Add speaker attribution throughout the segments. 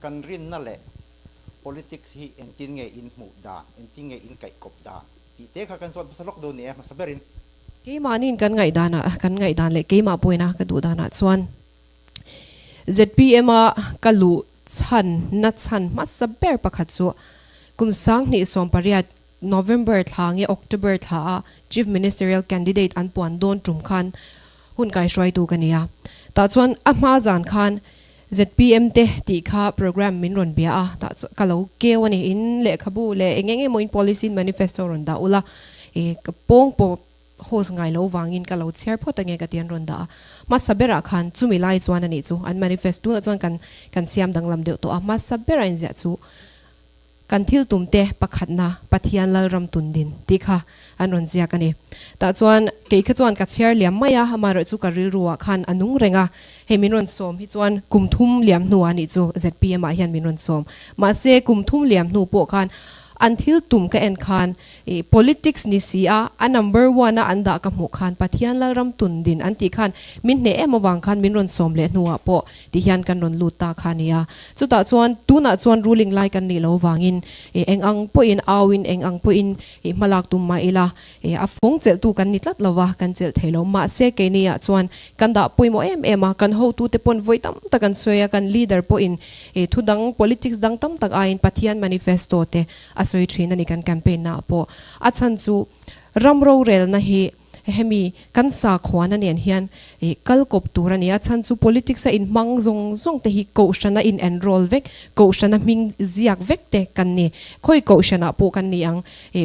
Speaker 1: Kan rinna leh politics hi engtin nge in hmuh dan, engtin nge in kaihkawp dan tih te kha kan zawt hmasa lawk dawn ni e, hmasa berin.
Speaker 2: Keimahniin kan ngaihdanah, kan ngaihdan leh keimah pawhin a ka duh danah chuan zpm a ka luh chhan na chhan hmasa ber pakhat chu kum 2018 November thla nge October thla a Chief Ministerial Candidate an puan dawn tum khan hun kaihruaitu ka ni a. Tah chuan a hma zan khan zpm te tih kha program min rawn bia a, tah chuan ka lo keu a ni. In lehkhabu leh eng eng emaw in policy in manifesto rawn dah ula, i ka pawng pawh host ngai lo vangin ka lo chhiar phawt ange ka ti an rawn dah a. Hmasa berah khan chumi lai chuan a nih chu an manifesto tunah chuan kan kan siam danglam deuh tawh a, hmasa berah inziah chu Kan thil tumte pakhatna Pathian Lalram tun din tih kha an rawn ziak a ni. Tah chuan kei kha chuan ka chhiar liam mai a, amaherawh chu ka rilruah khan a nung reng a, hei min rawn sawm hi chuan kum thum liam hnuah nih chu zpm ah hian min rawn sawm. Mahse kum thum liam hnu pawh khan an thil tum ka en khan ih politics ni si a, a number one a an dah ka hmuh khan Pathian Lalram tun din an tih khan min hneh em avang khan min rawn sawm leh hnuah pawh Ti hian kan rawn lut ta kha a ni a. Chutah chuan tunah chuan ruling lai kan nih lo vangin eng ang pawhin auin eng ang pawhin hmalak tum mah ila a fawng chelhtu kan ni tlat lova kan chelh thei lo. Mahse keiniah chuan kan dah pawimawh em em a, kan hotute pawn vawi tam tak an sawi a, kan leader pawhin thu dang politics dang tam tak aiin Pathian manifesto te a sawi thin a ni kan campaign naah pawh. A chhan chu ram rorelna hi Hemi kan sakhuana nen hian kal kawp tur a ni a, chhan chu politics a inhmang zawng zawng te hi kohhrana in enroll vek, kohhrana hming ziak vek te kan ni. Khawi kohhranah pawh kan ni ang,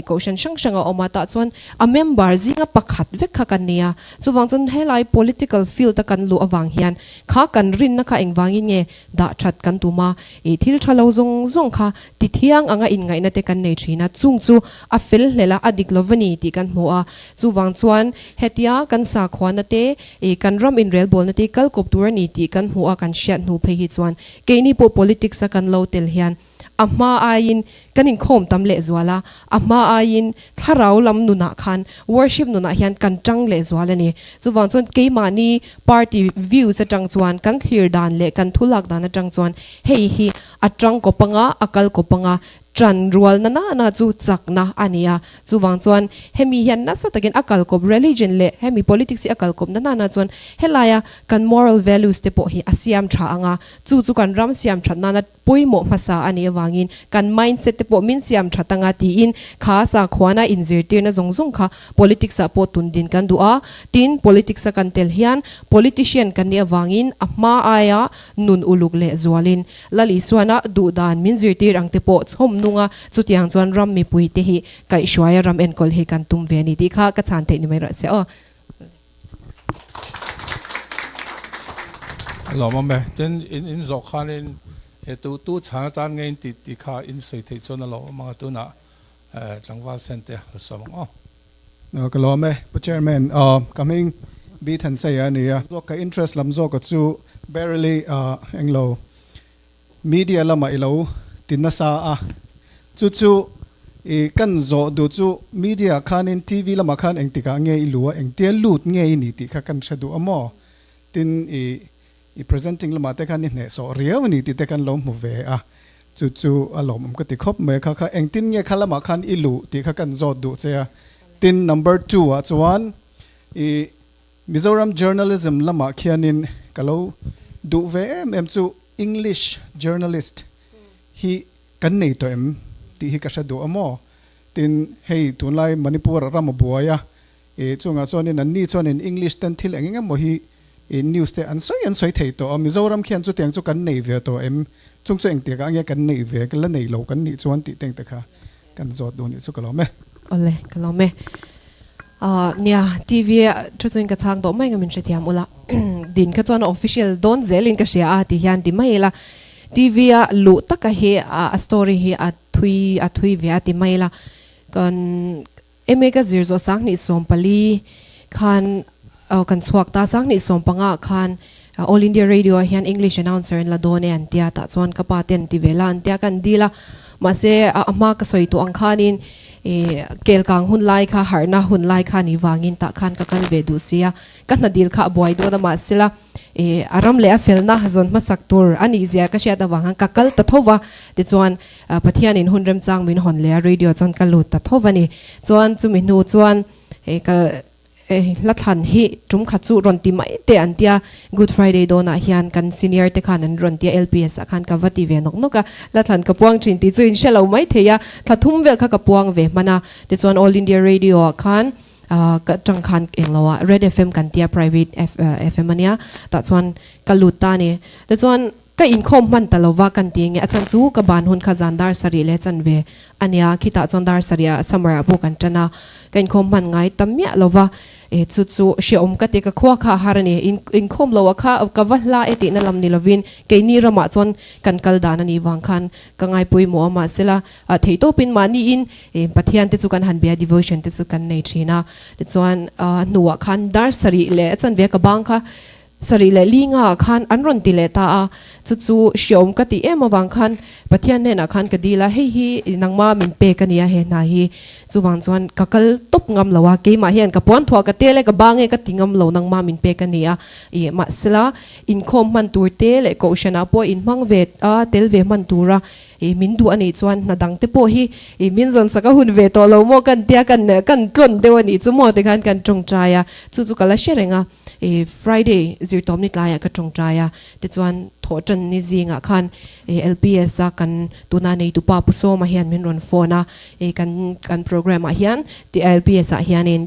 Speaker 2: kohhran hrang hrang a awm a, tah chuan a member zinga pakhat vek kha kan ni a. Chuvang chuan helai political field a kan luh avang hian kha kan rinna kha engvangin nge dah that kan tum a, thil tha lo zawng zawng kha Ti thiang anga inngaihna te kan nei thin a, chung chu a fel hlel a, a dik lo va ni tih kan hmu a. Chuvang chuan hetia kan sakhuana te, ih kan ram inrelbawlna te kal kawp tur a ni tih kan hmu a, kan hriat hnu phei hi chuan keini pawh politics a kan lo tel hian a hma aiin kan inkhawm tam lehzual a, a hma aiin Thlarau lam nunah khan worship nunah hian kan tang lehzual a ni. Chuvang chuan keimahni party views atang chuan kan thlir dan leh kan thu lak dan atang chuan hei hi a tang kawp anga a kal kawp anga tan rual na na na chu chakna a ni a. Chuvang chuan hemi hian nasa takin a kal kawp religion leh hemi politics hi a kal kawp na na na chuan helaia kan moral values te pawh hi a siam tha anga chu chu kan ram siam that nana pawimawh hmasa a nih avangin kan mindset te pawh min siam that anga tiin kha sakhuana inzirtirna zawng zawng kha politics ah pawh tun din kan duh a, tin politics a kan tel hian politician kan nih avangin a hma aia nun uluk leh zualin Lal Isuana duh dan min zirtir ang te pawh chhawm nung a, chutiang chuan ram mipui te hi kaihhruaia ram enkawl hi kan tum ve a ni tih kha ka chhan theih ni mai rawh se aw.
Speaker 3: A lawmawm e. Tin, in in zawh khanin he tu tu chhan atan nge in tih tih kha in sawi theih chuan a lawmawm ang a, tunah tlangval sen te la sawm ang aw.
Speaker 4: Ka lawm e Pu Chairman. Ka hming Bi Thansei a ni a. Zawk ka interest lam zawka chu barely englo Media lamah i lo ti nasa a, chu chu i kan zawh duh chu media ah khanin TV lamah khan engtikah nge i lu a, engtia lut nge i ni tih kha kan hre duh a maw? Tin i i presenting lamah te khan i hnehsawh riau a ni tih te kan lo hmu ve a, chu chu a lawmawm ka ti khawp mai a, kha kha engtin nge kha lamah khan i luh tih kha kan zawt duh che a. Tin number two ah chuan i Mizoram journalism lamah khianin ka lo duh ve em em chu English journalist hi kan nei tawh em tih hi ka hre duh a maw? Tin, hei tunlai Manipur a ram a buai a, ih chungah chuanin an ni chuanin English ten thil eng eng emaw hi ih news te an sawi an sawi thei tawh a, Mizoram khian chutiang chu kan nei ve tawh em? Chung chu engtiakah nge kan neih ve, la nei lo kan nih chuan tih te engte kha kan zawt duh nih chu ka lawm e.
Speaker 2: Awle, ka lawm e. Ahh nia, TV a thu chuan ka chhang tawh mai ang a min hrethiam ula. Din kha chuan a official dawn zelin ka hria a ti hian ti mai ila. TV a luh taka hi a story hi a thui a thui ve a ti mai ila. Kan MA ka zir zawh 2014 khan kan chhuak ta, 2015 khan All India Radio ah hian English announcer an la dawn e an tia, tah chuan ka pa ten ti ve la an tia kan dil a, mahse a hma ka sawi tawh ang khanin ih kelkang hun lai kha harhna hun lai kha ni vangin tah khan ka kal ve duh si a, ka hna dil kha a buai dawn a mahsela. E, a ram leh a felna zawn hmasak tur a nih zia ka hriat avang khan ka kal ta tho va, tichuan Pathianin hun remchang min hawn leh a radio chuan ka lut ta tho va ni. Chuan chumi hnu chuan e ka hla thlan hi tum khat chu rawn ti mai teh an tia, Good Friday dawnah hian kan senior te khan an rawn tia LPS ah khan ka va ti ve nawk nawk a, hla thlan ka puang thin tih chu in hre lo mai thei a, thla thum vel kha ka puang ve hman a, tichuan All India Radio ah khan Ka tang khan englo ah Red FM kan tia private FM ania tah chuan ka lut ta ani. Tichuan ka inkhawm hman ta lova kan ti nge a chan chu ka ban hun kha zan dar sarih leh chan ve ania khitah chuan dar sarih ah summer ah pawh kan tan a ka inkhawm hman ngai ta miah lova e chu chu hrehawm ka ti ka khua kha a har ani inkhawm lo ah kha ka va hla e tihna lam ni lovin keini ramah chuan kan kal dan anih vang khan ka ngaipawimawh a mahsela A theih tawpin mahniin Pathian te chu kan han bia devotion te chu kan nei thin a, tichuan hnuah khan dar sarih leh chuan ve ka bang kha sarih leh li nga ah khan an rawn ti leh ta a, chu chu hriawm ka tih em avang khan Pathian hnenah khan ka dil a, hei hi nangma min pek a nia he hna hi, chuvang chuan ka kal tawp ngam lo a, keimah hian ka puan thuah ka tel e ka bang e ka ti ngam lo nangma min pek a ni a, ih mahsela inkhawm hman tur te leh kohhranah pawh inhmang ve a tel ve hman tura I min duh a nih chuan hna dang te pawh hi i min zawn sak a hun ve tawh lo maw kan tia kan kan tlawn deuh a nih chu maw tikhan kan tawngtai a, chu chu ka la hre reng a, i Friday zirtawm ni tlaiah ka tawngtai a, tichuan thawhtan ni zingah khan i LPS a kan tuna neitu pa Pu Sawma hian min rawn phone a, i kan kan program ah hian LPS ah hianin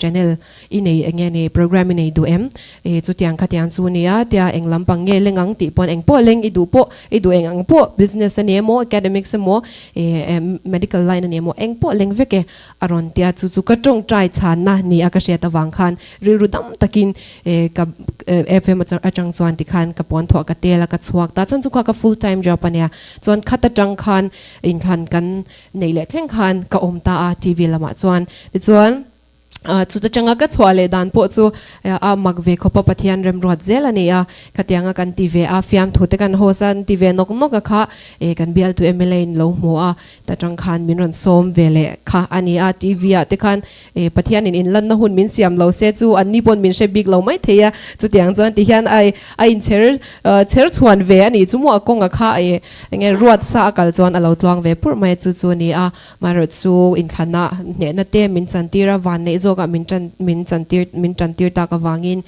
Speaker 2: channel I nei eng nge ni program i nei duh em? I chutiang khatiang chu nia tia eng lampang nge leng ang tih pawn eng pawh leng i duh pawh i duh eng ang pawh business a ni emaw academics emaw i medical line a ni emaw eng pawh leng vek e a rawn tia chu chu ka tawngtai chhanna ni a ka hriat avang khan rilru dam takin i ka FM atang chuan tikhan ka puan thuah ka tel a ka chhuak ta chuan chu kha ka full time job a nia chuan khat atang khan inthlan kan neih leh thleng khan ka awm ta a TV lamah chuan tichuan Chuta tanga ka chhuah leh dan pawh chu a mak ve khawp a, Pathian remruat zel a ni a, khatianga kan ti ve a, fiamthu te kan host a, an ti ve nawk nawk a kha kan bialtu mla in lo hmu a, ta tang khan min rawn sawm ve leh kha a ni a, TV ah te khan Pathian in inlanna hun min siam lo se chu an ni pawn min hre bik lo mai thei a, chutiang chuan ti hian a inchher chher chhuan ve a nih chu maw a kawnga kha enge ruat sa a kal chuan a lo tluang ve purh mai a chu chu a ni a. Amaherawh chu inthlanna hnehna te min chantir a, vanneih zawkah min tan min chantir min tantir tak avangin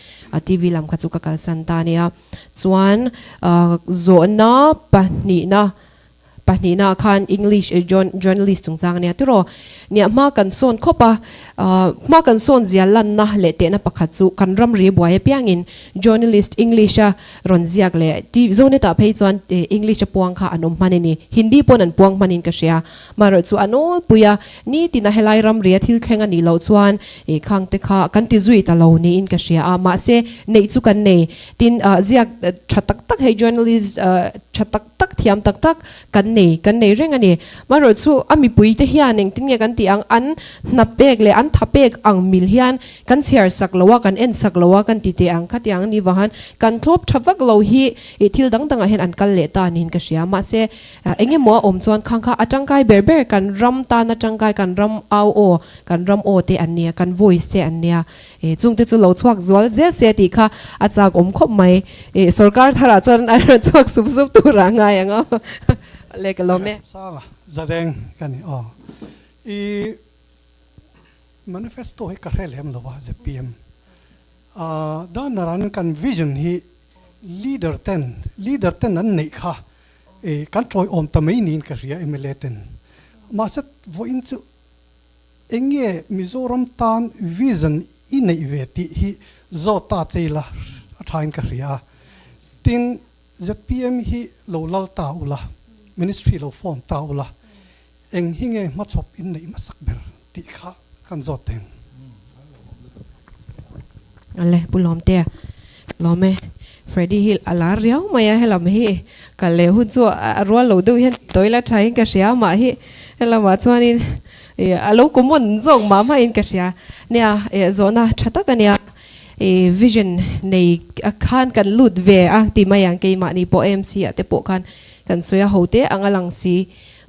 Speaker 2: TV lam kha chu ka kalsan ta a nia. Chuan zawhna pahnihna pahnihna ah khan English journalist chungchang a nia tiraw. Nia hma kan sawn khawp a, hma kan sawn zia lanna leh tehna pakhat chu kan ramri buai apiangin Journalist English a rawn ziak leh ti Zonet ah phei chuan English a puang kha an awm hman a ni. Hindi pawn an puang hman in ka hria. Marawh chu an awlpui a, nitin a helai ramri a thil thleng a nih loh chuan ih khang te kha kan ti zui ta lo niin ka hria a. Mahse neih chu kan nei. Tin ziak tha tak tak hei journalist tha tak tak thiam tak tak kan nei kan nei reng a ni. Marawh chu a mipui te hian engtin nge kan tih ang an hna pek leh an tha pek ang mil hian Kan chhiar sak lo a, kan en sak lo a, kan ti teh ang khatiang a ni vang han kan thlawp tha vak lo hi ih thil dang dangah hian an kal leh ta niin ka hria. Mahse, eng emaw a awm chuan khang kha a tangkai ber ber kan ram tana tangkai kan ram au aw, kan ram aw te an nia, kan voice te an nia. Ih chungte chu lo chhuak zual zel se tih kha a chak awm khawp mai. Ih sorkar tharah chuan an rawn chhuak sup sup turah ngai ang aw. Le ka lawm e.
Speaker 5: Sanga Zadeng ka ni aw. I Manifesto hi ka hre lem lo a zpm a dan naran kan vision hi leader ten leader ten an neih kha e kan tawiawm ta mai niin ka hria mla ten mahse vawiin chu eng nge Mizoram tan vision i neih ve tih hi zawt ta chei la a tha in ka hria a tin zpm hi lo lal ta ula ministry lo form ta ula Eng hi nge hmachhawp in neih hmasak ber tih kha kan zawt teng.
Speaker 2: Ale Pu Lawmtea lawm e. Freddy hi a lar riau mai a helam hi kal leh hun chu a rual lo deuh hian tawi la tha in ka hria amah hi helamah chuanin ih a lo common zawk mah mah in ka hria nia ih zawhna tha tak a nia ih vision nei khan kan lut ve a ti mai ang keimahni pawh AMC ah te pawh khan kan sawi a ho te ang a lang si.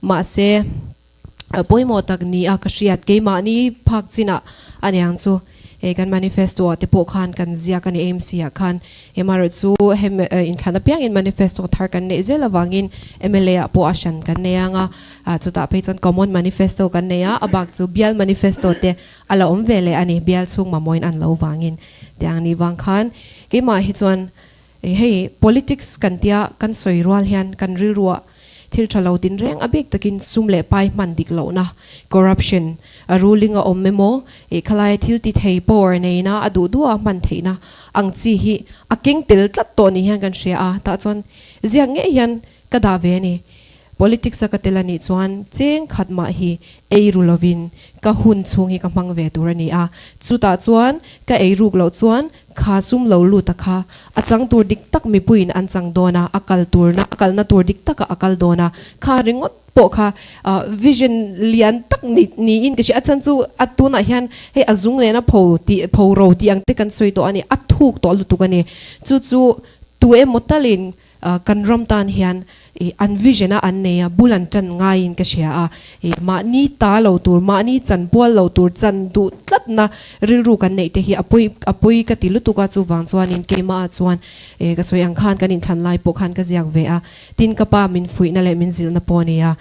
Speaker 2: Mahse, pawimawh tak ni a ka hriat keimahni phak chinah a niang chu. Kan manifesto ah te pawh khan kan ziak a ni AMC ah khan. Amaherawhchu hem inthlan apiangin manifesto thar kan neih zel avangin mla ah pawh a hran kan nei ang a, chutah phei chuan common manifesto kan nei a, a bak chu bial manifesto te a la awm ve leh a ni, bial chhung mamawhin an lo vangin tiang ni vang khan keimah hi chuan hei politics kan tia kan sawi rual hian kan rilruah Thil tha lo tin reng a bik takin sum leh pai hman dik lohna, corruption, a ruling a awm emaw, ih khalaia thil ti thei power neina a duh duha hman theihna ang chi hi a keng tel tlat tawh ni hian kan hria a, tah chuan ziak ngei hian ka dah ve a ni. Politics a ka tel a nih chuan cheng khat mah hi ei ru lovin ka hun chhung hi ka hmang ve tur a ni a, chutah chuan ka ei ruk loh chuan Kha sum lo lut a kha a chang tur dik tak mipuiin an chang dawn a, a kal turna, a kalna tur dik takah a kal dawn a, kha ringawt pawh kha vision lian tak ni niin ka hria. A chhan chu a tunah hian hei a zung lehna pho tih pho ro tih ang te kan sawi tawh a ni, a thuk tawh lutuk a ni. Chu chu tu emaw talin Kan ram tan hian an vision a an nei a, bul an tan ngaiin ka hria a, mahni ta lo tur, mahni chan pual lo tur, chan duh tlatna rilru kan neih te hi a pawi a pawi ka ti lutuk a, chuvang chuanin keimahah chuan ka sawi ang khan kan inthlan lai pawh khan ka ziak ve a, tin ka pa min fuihna leh min zilhna pawh a ni a,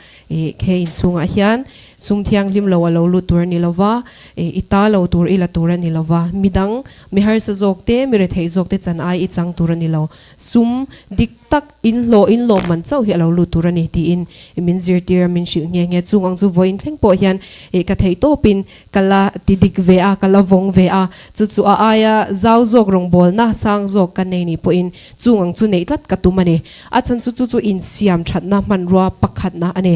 Speaker 2: he inchhungah hian sum thianghlim lo a lo lut tur a ni lova, i ta lo tur i la tur a ni lova, midang mi harsa zawk te, mi rethei zawk te chan ai i chang tur a ni lo. Sum dik tak in hlawh in lawm man chauh hi a lo lut tur a ni tiin min zirtir a, min hrilh nghe nghe. Chung ang chu vawiin thleng pawh hian ka theih tawpin ka la ti dik ve a, ka la vawng ve a. Chu chu a aia zau zawk rawngbawlna sang zawk ka nei nih pawhin chung ang chu neih tlat ka tum a ni. A chhan chu chu chu insiam thatna hmanrua pakhatna a ni.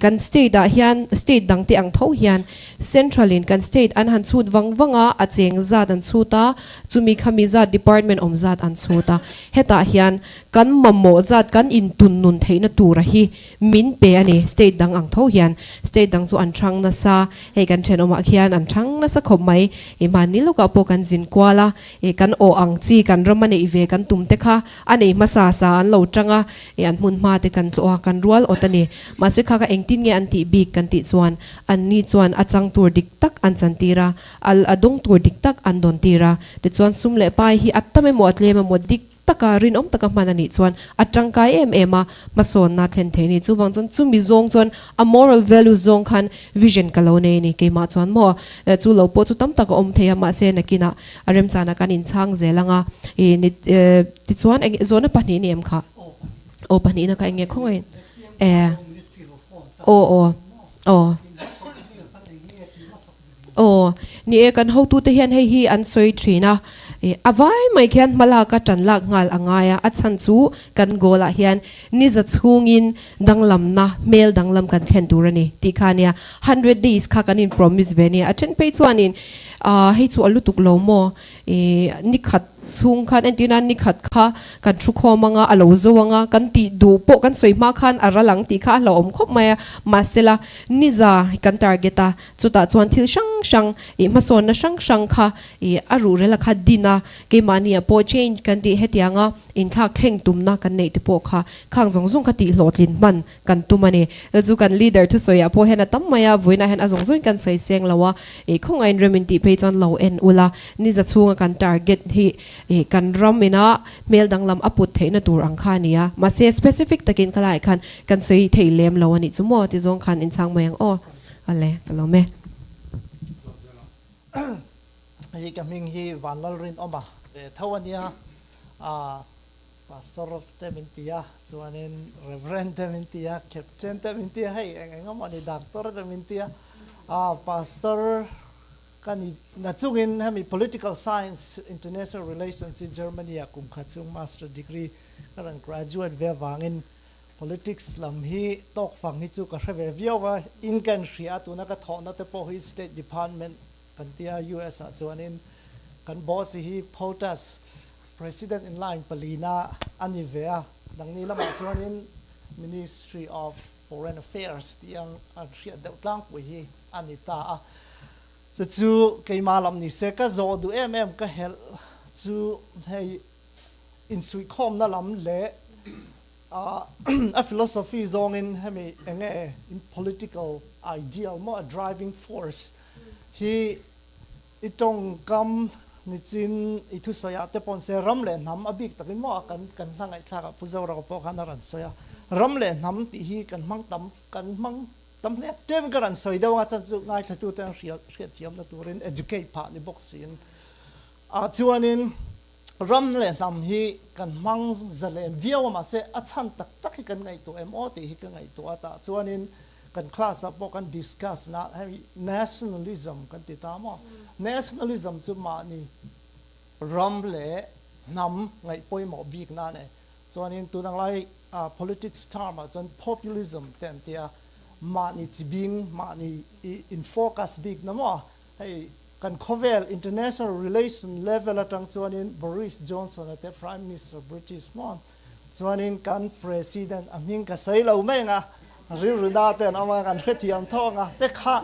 Speaker 2: Kan state ah hian state dangte ang tho hian Central in kan state an han chhut vang vang a, a cheng zat an chhut a, chumi khami zat department awm zat an chhut a. Hetah hian kan mamawh zat kan intun nun theihna tura hi min pe a ni. State dang ang tho hian state dang chu an thang nasa, hei kan thenawmah khian an thang nasa khawp mai. I mahni lawkah pawh kan zin kual a, i kan awh ang chi kan ram a neih ve kan tum te kha a nei hmasa sa an lo tang a, i an hmun hma te kan tlawh a, kan rual awt a ni. Mahse kha kha engtin nge an tih bik kan tih chuan Anni chuan a chang tur dik tak an chantir a, al a dawng tur dik tak an dawn tir a. Tichuan sum leh pai hi a tam emaw a tlem emaw dik taka rinawm taka hman a nih chuan a tangkai em em a, hmasawnna a thlen thei a ni. Chuvang chuan chumi zawng chuan a moral value zawng khan vision ka lo nei a ni. Keimah chuan maw chu lo pawh chu tam tak a awm thei a, mahse nakinah a remchanah kan inchhang zel ang a. Tichuan eng zawhna pahnih ni em kha? Aw pahnihna kha eng nge khawngaih e aw aw aw aw ni e kan hotute hian hei hi an sawi thin a a vai mai khian hmalak a tan lak nghal a ngai a a chhan chu kan goal ah hian niza chhungin danglamna hmel danglam kan thlen tur a ni tih kha ania hundred days kha kan in promise ve ania a then phei chuanin ah hei chu a lutuk lo maw I nikhat chhung khan entir nan nikhat kha kan thu khawm anga a lo zo anga kan tih duh pawh kan sawi hma khan a ral ang tih kha a hlauhawm khawp mai a mahsela niza kan target a chutah chuan thil hrang hrang ih hmasawnna hrang hrang kha ih a ruhrel a kha din a keimahni ah pawh change kan tih hetianga inthlak thleng tumna kan neih te pawh kha khang zawng zawng kha tih hlawhtlin hman kan tum a ni. Chu kan leader thusawi ah pawh hian a tam mai a, vawiinah hian a zawng zawngin kan sawi seng lo a, ih khawngain rem in tih phei chuan lo en ula, niza chhunga kan target hi ih kan ram ina hmel danglam a put theihna tur ang kha a ni a, mahse specific takin khalaiah khan kan sawi thei lem lo a nih chu maw ti zawng khan inchhang mai ang aw. Awle, ka lawm e.
Speaker 6: Hei ka hming hi Vanlalrinawma ve tho a nia, Pastor te min ti a, chuanin Reverend te min ti a, Captain te min ti a, hei eng eng emaw ni Doctor te min ti a, ah Pastor ka ni na chungin hemi Political Science International Relations hi Germany ah kum khat chung Master degree ka rawn graduate ve avangin Politics lam hi tawk fang hi chu ka hre ve viau a, in ka inhria a, tuna ka thawhna te pawh hi State Department kan tia US ah chuanin kan boss hi POTUS President in line palina a ni ve a, dangni lamah chuanin Ministry of Foreign Affairs tih ang an hriat deuh tlangpui hi a ni ta a. Chu chu keimah lam ni se ka zawh duh em em ka helh chu hei insuihkhawmna lam leh a philosophy zawngin hemi enge in political ideal maw a driving force hi. I tawngkam nichin i thusawi ah te pawn se ram leh hnam a bik takin maw a kan kan hla ngaihthlak ah Pu Zoraka pawh khan a rawn sawi a, ram leh hnam tih hi kan hmang tam kan hmang tam hle tlem ka rawn sawi deuh anga chan chu ngaithla te an hriat hriatthiamna turin educate phah ni bawk siin ah chuanin ram leh hnam hi kan hmang zalen viau a mahse a chhan tak tak hi kan ngaihtuah em aw tih hi ka ngaihtuah a tah chuanin kan class ah pawh kan discuss na hei nationalism kan ti ta maw nationalism chu mahni ram leh hnam ngaih pawimawh bik na nei chuanin tunang lai politics term ah chuan populism te an tia mahni chi bing mahni in focus bik na maw hei kan khawvel international relation level atang chuanin Boris Johnson a te prime minister British maw Chuanin kan President a hming ka sawi lo mai anga, rilru na te an awm a, kan hrethiam tho anga te kha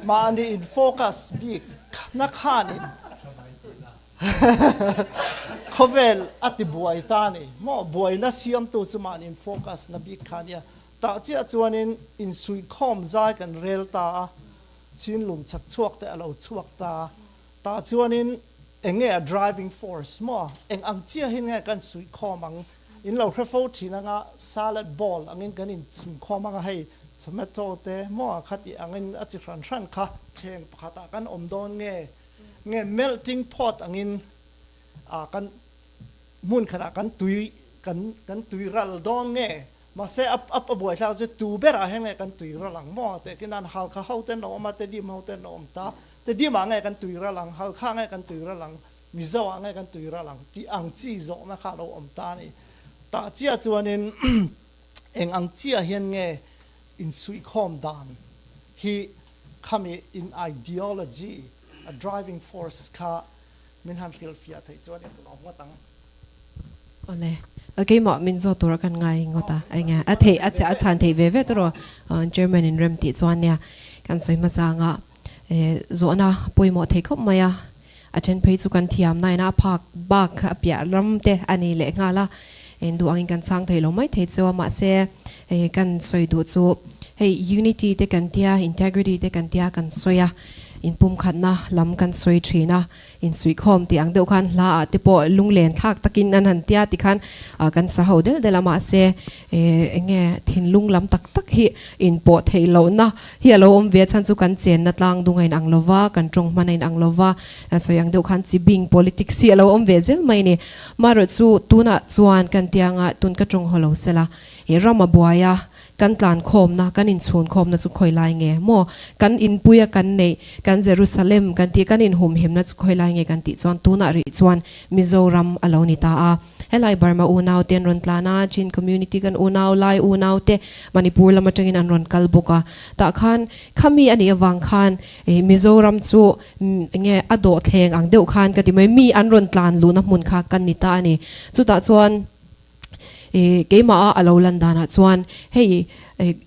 Speaker 6: mahni in focus bik na khanin khawvel a ti buai ta a ni maw, buaina siamtu chu mahni in focus na bik kha a nia. Tah chiah chuanin insuihkhawm zai kan rel ta a, chinlung chak chhuak te a lo chhuak ta a, Tah chuanin eng nge a driving force maw? Eng ang chiahin nge kan suihkhawm ang? In lo hre fo thin anga salad bowl angin kan in suihkhawm anga hei tomato te maw khati angin a chi hran hran kha thleng pakhatah kan awm dawn nge? Nge melting pot angin ah kan hmun khatah kan tui kan kan tui ral dawn nge? Mahse a a buaithlak chu tu berah hian nge kan tui ral ang maw? Teh khi nan halkha ho ten lo awm a, tedim ho ten lo awm ta. Tedim ah nge kan tui ral ang, halkha nge kan tui ral ang, Mizo ah nge kan tui ral ang tih ang chi zawhna kha a lo awm ta a ni. Tah chiah chuanin eng ang chiah hian nge insuihkhawm dan hi khami in ideology, a driving force kha min han hrilhfiah theih chuan in lawm ngawt ang.
Speaker 2: Awle, keimah min zawt tur a kan ngai ngawt a, eng nge a theih a a chhan theih ve ve tur aw chairman in rem tih chuan nia kan sawi hmasa anga zawhna pawimawh thei khawp mai a, a then phei chu kan thiam na ina a phak bak a piah ram te a ni leh nghal a, eng duh angin kan chhang thei lo mai thei chu a mahse kan sawi duh chu hei unity te kan tia integrity te kan tia kan sawi a inpumkhatna lam kan sawi thin a. Insuihkhawm tih ang deuh khan hla ah te pawh lunglen thlak takin an han tia tikhan kan sa ho del del a mahse eng nge thinlung lam tak tak hi inpawh theih lohna hi a lo awm ve a chhan chu kan chenna tlang dung a inang lova kan tawng hman a inang lova sawi ang deuh khan chi bing politics hi a lo awm ve zel mai a ni. Marawh chu tunah chuan kan tianga tun ka tawng haw lo sela ram a buai a Kan tlan khawmna, kan inchhun khawmna chu khawi lai nge maw? Kan inpuia kan neih, kan Jerusalem kan tih, kan inhumhimna chu khawi lai nge kan tih chuan tunah rih chuan Mizoram a lo ni ta a. Helai Burma unau te an rawn tlan a, Chin community kan unau, Lai unau te Manipur lam atangin an rawn kal bawk a. Tah khan khami a nih avang khan Mizoram chu enge a dawhthleng ang deuh khan ka ti mai, mi an rawn tlan luhna hmun kha kan ni ta a ni. Chutah chuan. Keimah a a lo lan danah chuan hei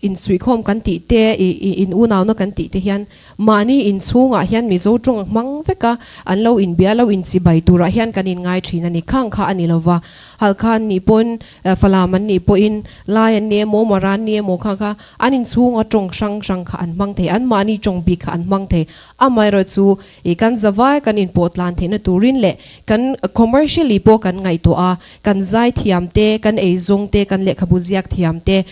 Speaker 2: insuihkhawm kan tih te in unauna kan tih te hian mahni inchhungah hian Mizo tawng hmang vek a, an lo inbia lo inchibai turah hian kan inngai thin a ni. Khang kha a ni lova, Halkha an nih pawhin Falam an nih pawhin Lai an ni emaw Mara an ni emaw khang kha an inchhunga tawng hrang hrang kha an hmang thei, anmahni tawng bik kha an hmang thei. Amaherawhchu chu I kan zavai kan inpawh tlan theihna turin leh kan commercially pawh kan ngaihtuah a, kan zai thiam te, kan eizawng te, kan lehkhabu ziak thiam te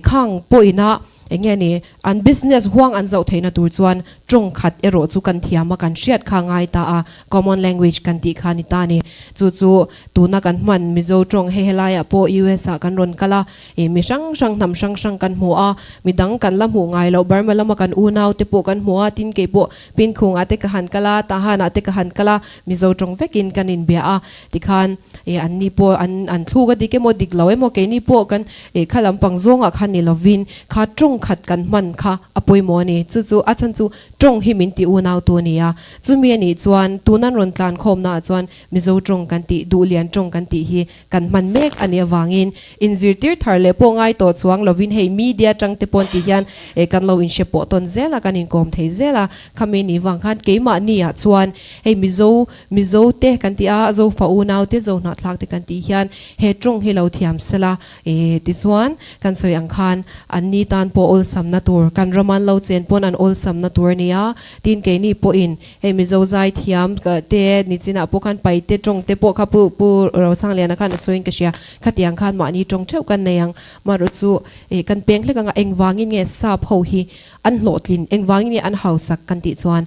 Speaker 2: khang pawhina eng nge ni an business huang an zoh theihna tur chuan tawng khat erawh chu kan thiam a, kan hriat kha ngai ta a, common language kan tih kha ni ta a ni. Chu chu tuna kan hman Mizo tawng hei helaiah pawh US ah kan rawn kal a, I mi hrang hrang hnam hrang hrang kan hmu a, mi dang kan la hmuh ngai loh Burma lama kan unau te pawh kan hmu a, tin kei pawh Pinkhungah te ka han kal a, Tahanah te ka han kal a, Mizo tawng vekin kan inbia a, tikhan i anni pawh an an thluk a dik emaw dik lo emaw keini pawh kan i kha lampang zawngah khan ni lovin kha tawng khat kan hman kha a pawimawh a ni. Chu chu a chhan chu tawng hi min ti unau tu a ni a, chumi a nih chuan tun an rawn tlan khawmnaah chuan Mizo tawng kan tih, Duhlian tawng kan tih hi kan hman mek a nih avangin inzirtir thar leh pawh ngai tawh chuang lovin hei media tang te pawn ti hian eh kan lo inhre pawh tawn zel a, kan inkawm thei zel a, khami nih vang khan keimahni ah chuan hei Mizo Mizo te kan tih a, Zofa unau te Zohnahthlak te kan tih hian he tawng hi lo thiam sela eh tichuan kan sawi ang khan an ni tan pawh. pawh awlsamna tur, kan rama an lo chen pawn an awlsamna tur a ni a, tin keini pawhin hei Mizo zai thiam te nichinah pawh khan Paite tawng te pawh kha Pu Pu Rosangliana khan a sawiin ka hria, khatiang khan mahni tawng theuh kan nei ang, marawh chu ih kan peng hlek anga engvangin nge sap ho hi an hlawhtlin, engvangin nge an hausak kan tih chuan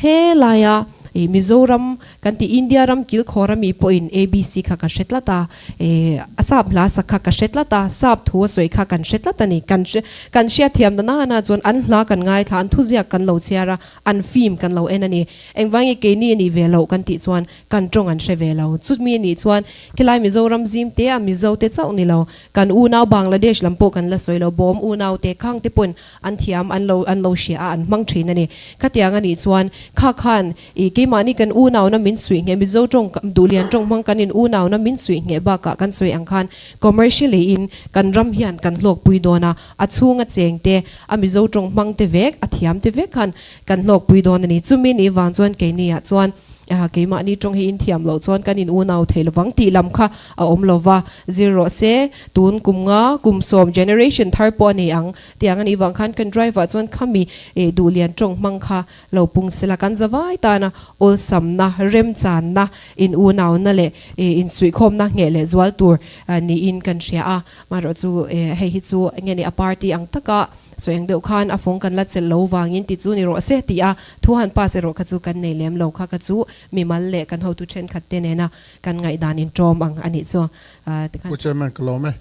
Speaker 2: helaia ih Mizoram Kan ti India ram kilkhawr ami pawhin ABC kha ka hre tlat a, eh a sap hla sak kha ka hre tlat a, sap thu a sawi kha kan hre tlat a ni. Kan hre kan hriatthiam na nana chuan an hla kan ngaithla, an thuziak kan lo chhiar a, an film kan lo en a ni. Engvange keini a nih ve loh kan tih chuan kan tawng an hre ve lo. Chutmi a nih chuan khilai Mizoram zim te a Mizo te chauh ni lo, kan unau Bangladesh lam pawh kan la sawi lo, bawm unau te khang te pawhin an thiam an lo an lo hria a, an hmang thin a ni. Khatiang a nih chuan kha khan ih keimahni kan unauna min suih ngheh Mizo tawng Duhlian tawng hmang kan in unauna min suih ngheh bakah kan sawi ang khan commercially in kan ram hian kan hlawkpui dawn a, a chhunga cheng te a Mizo tawng hmang te vek a thiam te vek khan kan hlawkpui dawn a ni. Chumi nih vang chuan keini ah chuan keimahni tawng hi in thiam loh chuan kan in unau thei lovang tih lam kha a awm lova, zir rawh se tun kum nga kum sawm generation thar pawh a ni ang Tiang a nih vang khan kan driver chuan khami eh duhlian tawng hmang kha lo pung sela kan zavai tana awlsamna, remchanna, in unauna leh eh insuihkhawmna ngheh leh zual tur niin kan hria a. Marawh chu eh hei hi chu enge ni a party ang taka sawi ang deuh khan a fawng kan la chelh lo vangin ti chu ni rawh se tih a thu han pass erawh kha chu kan nei lem lo kha kha chu mimal leh kan hotu thenkhat te nena kan ngaihdan intawm ang a nih chu tikhan.
Speaker 7: Pu Chairman ka lawm e.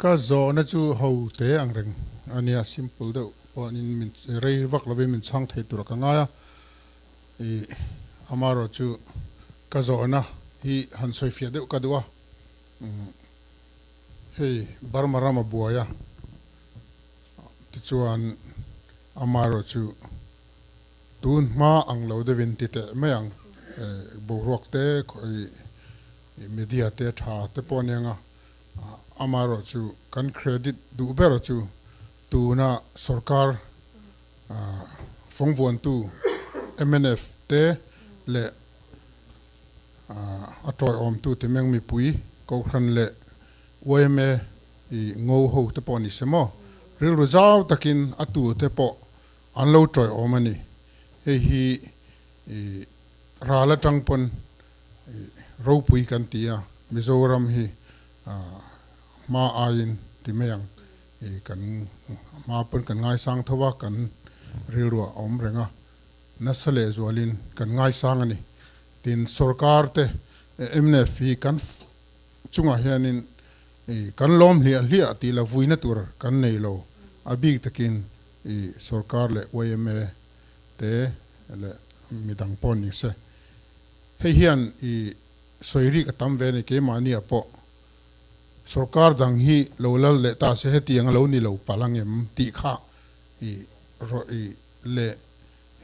Speaker 7: Ka zawhna chu ho te ang reng a nia, simple deuh pawhin min rei vak lovin min chhang thei tur a ka ngai a, ih amaherawh chu ka zawhna hi han sawi fiah deuh ka duh a, hei Burma ram a buai a, tichuan amaherawh chu tun hma ang lo deuhin ti teh mai ang, boruak te ih Media te tha te pawh aniang a, amaherawh chu kan credit duh ber chu tuna sorkar fawngvuantu mnf te leh a tawiawmtu ti meng mipui Kohhran leh yma i ngo ho te pawh ni se maw rilru zau takin a tu te pawh an lo tawiawm a ni. Hei hi i ral atang pawn Ropui kan ti a, Mizoram hi hma aiin ti mai ang, kan hma pawn kan ngaisang tho a, kan rilruah a awm reng a, nasa leh zualin kan ngaisang a ni. Tin, sorkar te mnf hi kan chungah hianin kan lawm hliah hliah tih la vuina tur kan nei lo, a bik takin sorkar leh yma te leh midang pawh ni se. Hei hian i sawi rik a tam ve a ni, keimahniah pawh sorkar dang hi lo lal leh ta se hetiang a lo ni lo palh ang em tih kha i rawh i leh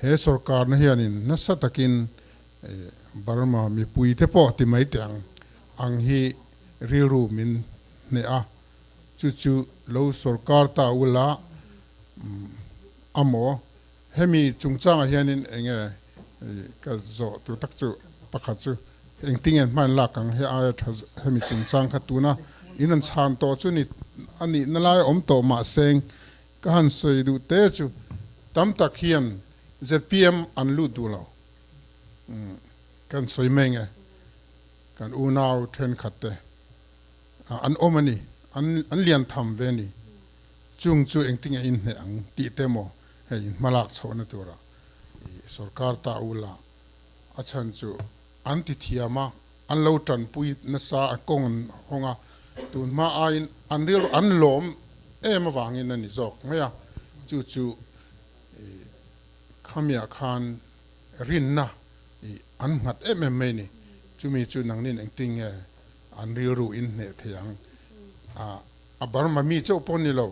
Speaker 7: he sorkarna hianin nasa takin Burma mipuite pawh ti mai teh ang ang hi rilru min hneh a, chu chu lo sorkar ta ula amaw Hemi chungchangah hianin eng nge ka zawh tur tak chu pakhat chu engtinge hma in lak ang he aia tha hemi chungchang kha tuna in an chhan tawh chu ni a nihna lai a awm tawh mahseng ka han sawi duh te chu tam tak hian zpm an lut duh lo kan sawi mai nge kan unau thenkhat te an awm a ni an lian tham ve a ni chung chu engtinge inhneh ang tih te maw Hei hmalak chhohna tura i sorkar ta ula a chhan chu an ti thiam a, an lo tanpui nasa a kawng an hawng a, tun hma aiin an rilru an lawm em avangin a ni zawk mai a, chu chu i khamiah khan rinna i an nghat em em mai a ni. Chumi chu nangnin engtin nge an rilru in hneh thei ang a. A Burma mi chauh pawh ni lo,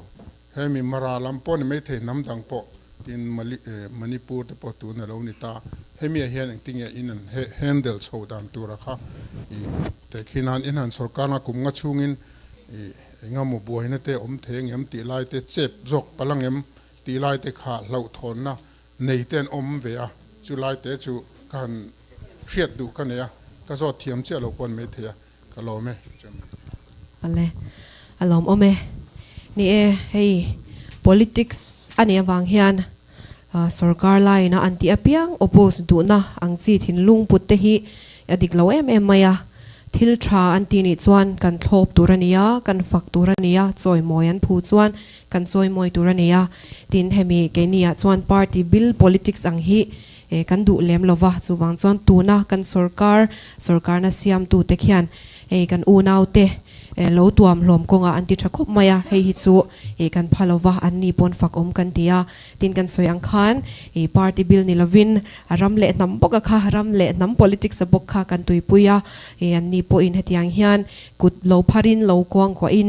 Speaker 7: hemi Mara lam pawh ni maithei hnam dang pawh tin Manipur te pawh tun a lo ni ta. Hemi ah hian engtinge in an handle chho dan tura kha i tehkhin han in han sorkar nga kum nga chhungin i engemaw buaina te awm thei angem tih lai te chep zawk palh angem tih lai te kha hlauhthawnna nei te an awm ve a, chu lai te chu ka han hriat duh ka nei a, ka zawt thiam chiah lo pawn maithei a. Ka lawm e.
Speaker 2: Ale, a lawm awm e. Ni e, hei Politics a nih avang hian sorkar laina an tih apiang oppose duhna ang chi thinlung put te hi a dik lo em em mai a. Thil tha an tih nih chuan kan thlawp tur a ni a, kan fak tur a ni a, chawimawi an phu chuan kan chawimawi tur a ni a. Tin, hemi keiniah chuan party bil politics ang hi kan duh lem lo va, chuvang chuan tuna kan sorkar, sorkarna siamtute khian hei kan unaute lo tuam hlawm kawngah an ti tha khawp mai a, hei hi chu kan pha lo va, an ni pawn fak awm kan ti a. Tin kan sawi ang khan party bil ni lovin ram leh hnam bawk a kha, ram leh hnam politics a bawk kha kan tuipui a, an ni pawhin hetiang hian kut lo pharin lo kuangkuahin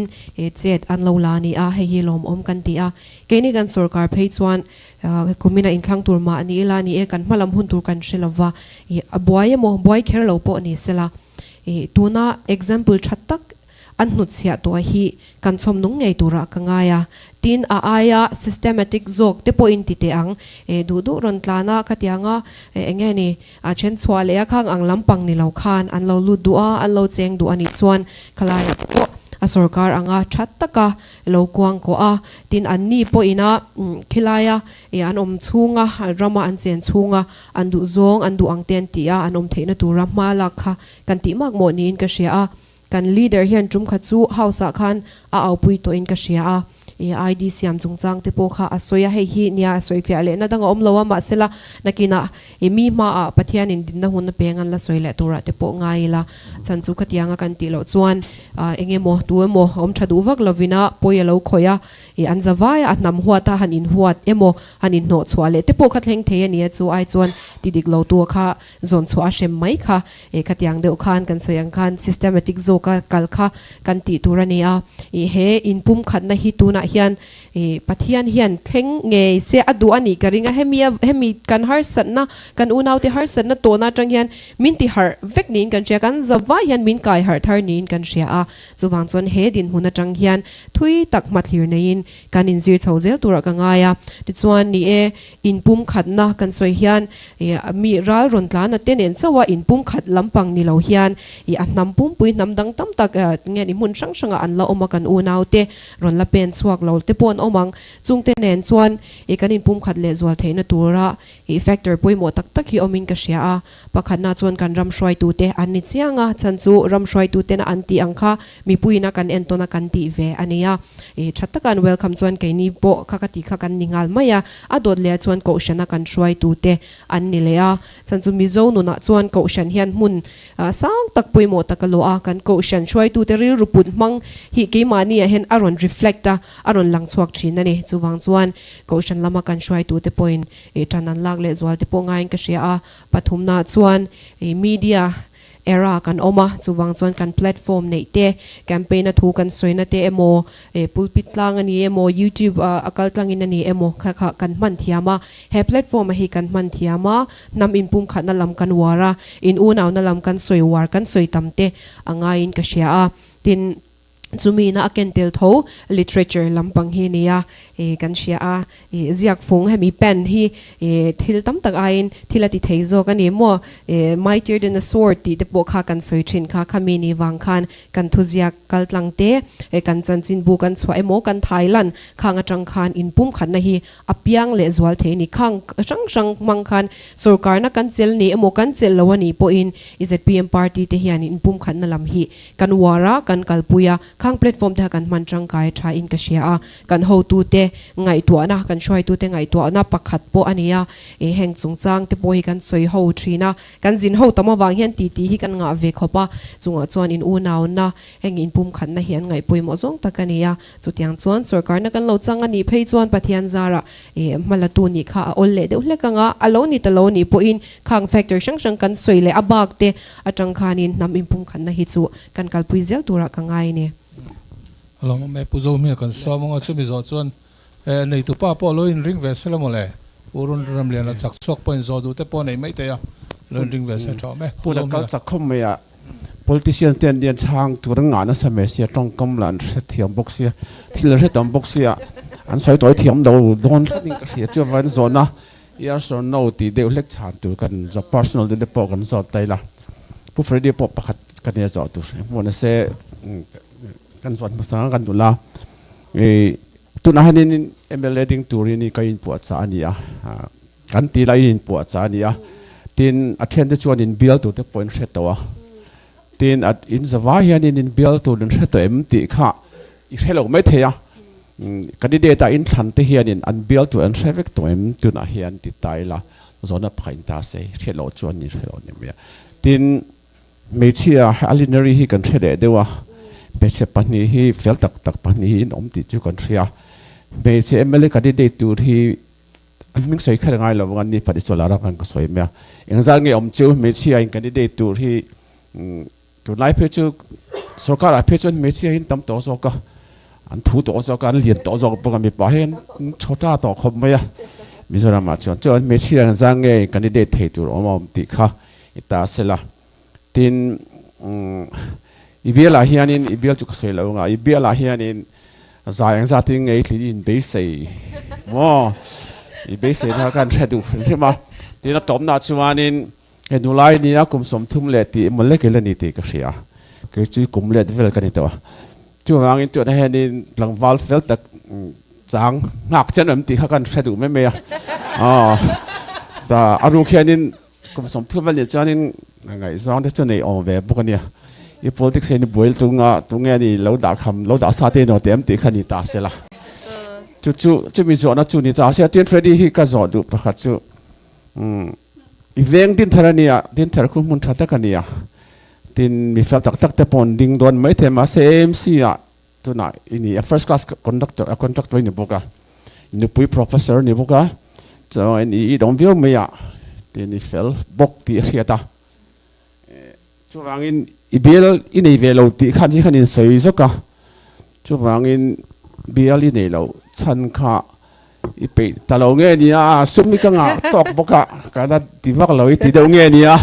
Speaker 2: chet an lo la a ni a, hei hi lawmawm kan ti a. Keini kan sorkar phei chuan Kumina inthlang tur mah ni ila ni e, kan hmalam hun tur kan hre lova, ih a buai emaw buai kher lo pawh ni sela, ih tuna example tha tak an hnutchhiah tawh hi kan chhawm nung ngei turah ka ngai a, tin a aia systematic zawk te pawhin ti teh ang, ih duh duh rawn tlan a khatiang a, eng nge ni a then chhuah leh a khang ang lampang ni lo khan an lo lut duh a, an lo cheng duh a nih chuan khalaiah pawh a sorkar anga tha taka lo kuang kawh a, tin an ni pawhin a khilaia ih an awm chhunga rama an chen chhunga an duh zawng an duh ang te an tih a an awm theihna tura hma lak kha kan tih mak mawh niin ka hria a, kan leader hian tum khat chu house ah khan a aupui tawhin ka hria a, ih ID siam chungchang te pawh kha a sawi a, hei hi nia a sawi fiah lehna dang a awm lo a, mahsela nakinah ih mi hmaah Pathianin dinna hun a peng an la sawi leh turah te pawh ngai ila chhan chu khatianga kan tih loh chuan Eng emaw, tu emaw awm tha duh vak lovin a pawi a lo khawih a, ih an za vai a, a hnam huat a, han inhuat emaw, han inhnawh chhuah leh te pawh kha thleng thei a ni a, chu ai chuan ti dik lo tu kha zawn chhuah a hrem mai kha, ih khatiang deuh khan kan sawi ang khan systematic zawka kal kha kan tih tur a ni a, ih he inpumkhatna hi tunah hian Ih, Pathian hian thleng ngei se a duh a nih ka ring a, hemi a, hemi kan harsatna, kan unaute harsatna tawhna atang hian min ti harh vek niin kan hria, kan zavai hian min kai harh thar niin kan hria a, chuvang chuan he dinhmun atang hian thui tak hmathlir neiin kan inzir chho zel turah ka ngai a. Tichuan, ni e, inpumkhatna kan sawi hian ih, mi ral rawn tlana te nen chauha inpumkhat lampang ni lo hian ih, a hnam pumpui hnam dang tam tak nge ni hmun hrang hrangah an la awm a kan unaute, Rawn la pen chhuak lo te pawh an awm ang. Chungte nen chuan i kan inpumkhat leh zual theihna tura i factor pawimawh tak tak hi awmin ka hria a. Pakhatna chuan kan ram hruaitute an ni chiang a, chhan chu ram hruaitutena an tih ang kha mipuiin a kan entawn a kan tih ve a ni a. I tha taka an welcome chuan keini pawh kha ka tih kha kan ni nghal mai a. A dawt leh chuan kohhrana kan hruaitute an ni leh a. Chhan chu Mizo nunah chuan kohhran hian hmun Sang tak pawimawh tak a luah a, kan kohhran hruaitute rilru put hmang hi keimahniah hian a rawn reflect a, a rawn lang chhuak thin a ni. Chuvang chuan kohhran lama kan hruaitute pawhin tan an lak leh zual te pawh ngaiin ka hria a. Pathumnaah chuan media era kan awm a, chuvang chuan kan platform neih te, campaign a thu kan sawina te emaw, Pulpit tlang a ni emaw, YouTube a kal tlangin a ni emaw kha kha kan hman thiam a. He platform a hi kan hman thiam a, hnam inpumkhatna lam kan uar a, in unauna lam kan sawi uar, kan sawi tam te a ngaiin ka hria a. Tin, chumi ina a ken tel tho literature lampang hi nia kan hria a. Ih ziak fung hemi pen hi ih thil tam tak aiin thil a ti thei zawk a ni maw? Ih mightier than a sword tih te pawh kha kan sawi thin kha khami ni vang khan kan thuziak kal tlang te ih kan chanchinbu kan chhuah emaw kan thai lan khang atang khan inpumkhatna hi a piang leh zual thei a ni. Khang hrang hrang hmang khan sorkarna kan chel ni emaw kan chel lo a nih pawhin i zpm party te hian inpumkhatna lam hi kan uar a, kan kalpui a, khang platform te kha kan hman tangkai tha in ka hria a. Kan hotute ngaihtuahna, kan hruaitute ngaihtuahna pakhat pawh a ni a, ih heng chungchang te pawh hi kan sawi ho thin a, kan zin ho tam avang hian titi hi kan ngah ve khawp a, chungah chuan in unauna, heng inpumkhatna hi an ngaih pawimawh zawng tak a ni a, chutiang chuan sorkarna kan lo chang a nih phei chuan Pathian zarah ih hmalatu nih kha a awl leh deuh hlek ang a, a lo ni ta lo nih pawhin khang factor hrang hrang kan sawi leh a bak te atang khanin hnam inpumkhatna hi chu kan kalpui zel turah ka ngai a ni.
Speaker 3: A lo awm e, Pu Zohmia kan sawm anga chumi zawh chuan eh neitu pa pawh lo inring ve se la mawle, Pu Run Ramliana chak chhuak pawh inzawh duh te pawh nei mai thei a, lo inring ve se tha awm e, Pu
Speaker 8: Hmun a kal
Speaker 3: Zohmia.
Speaker 8: chak khawp mai a, politician te an lian chhang tur an ngah nasa mai sia, tawngkam lah an hrethiam bawk sia, thil an hre tam bawk sia, an sawi tawi thiam lo dawn tlat in ka hria chu avangin zawhna yes or no tih deuh hlek chhan tur kan zawh personal deuh te pawh kan zawt ta ila, Pu Freddy pawh pakhat ka nia zawh tur hmuh nase. Kan zawt hmasa kan duh la. Tunah hianin mla ding turin ka inpuahchah a ni a, kan tih laiin inpuahchah a ni a, tin a thiante chuan inbial tur te pawh in hre tawh a, tin a in zavai hianin inbial tur in hre tawh em tih kha i hre lo mai thei a, candidate a inthlan te hianin an bial tur an hre vek tawh em tunah hian ti ta ila zawhna pakhat in ta se hriat loh chuan in hre lo ni mai a, tin Hmeichhia Alinary hi kan hre leh deuh a, hmeichhe pahnih hi fel tak tak pahnih hi in awm tih chu kan hria. Hmeichhe mla candidate tur hi an hming sawi kher ngai lo ang an ni pahnih chu a lar ang khan ka sawi mai a. Engzat nge awm chu hmeichhia in candidate tur hi tunlai phei chu sorkar ah phei chuan hmeichhia hi an tam tawh zawk a, an thu tawh zawk a, an lian tawh zawk bawk a, mipa hi an chhawta tawh khawp mai a Mizoram ah chuan. Chuan hmeichhia engzat nge candidate thei tur awm a awm tih kha I ta sela. Tin, i bialah hianin, i bial chu ka sawi lo anga, i bialah hianin zai ang zatin ngei thlin i inbeisei maw? I beiseina kha kan hre duh hrim hrim a. Tin, a tawpnaah chuanin he nulai nia kum 30 leh tih emaw lek ila ni tih ka hria. Kei chu kum let vel ka ni tawh a. Chuvangin tunah hianin tlangval fel tak chang nghak chian awm tih kha kan hre duh mai mai a. Aw, ta a ruk hianin Kum 30 a nih chuanin ngaihzawng te chu nei awm ve bawk a nia. I politics hian i buai tunga tunge ni lo dah kham lo dah sa te emaw te em tih kha ni ta se la. Chu chu chumi zawhna chu ni ta se tin Freddy hi ka zawh duh pakhat chu umm i veng din thar a nia din thar khu hmun tha tak a nia tin mi fel tak tak te pawh an ding dawn maithei mahse AMC ah Tunah i ni a first class conductor a contractor i ni bawk a, nupui professor ni bawk a, chuan i idawm viau mai a tin i fel bawk tih a hriat a, chuvangin i bial i nei ve lo tih khan hi khan insawi zawk a, chuvangin bial i nei lo chhan kha i peih ta lo nge nia, sum hi ka ngah tawk bawk a, ka la ti vak lo i ti deuh nge nia.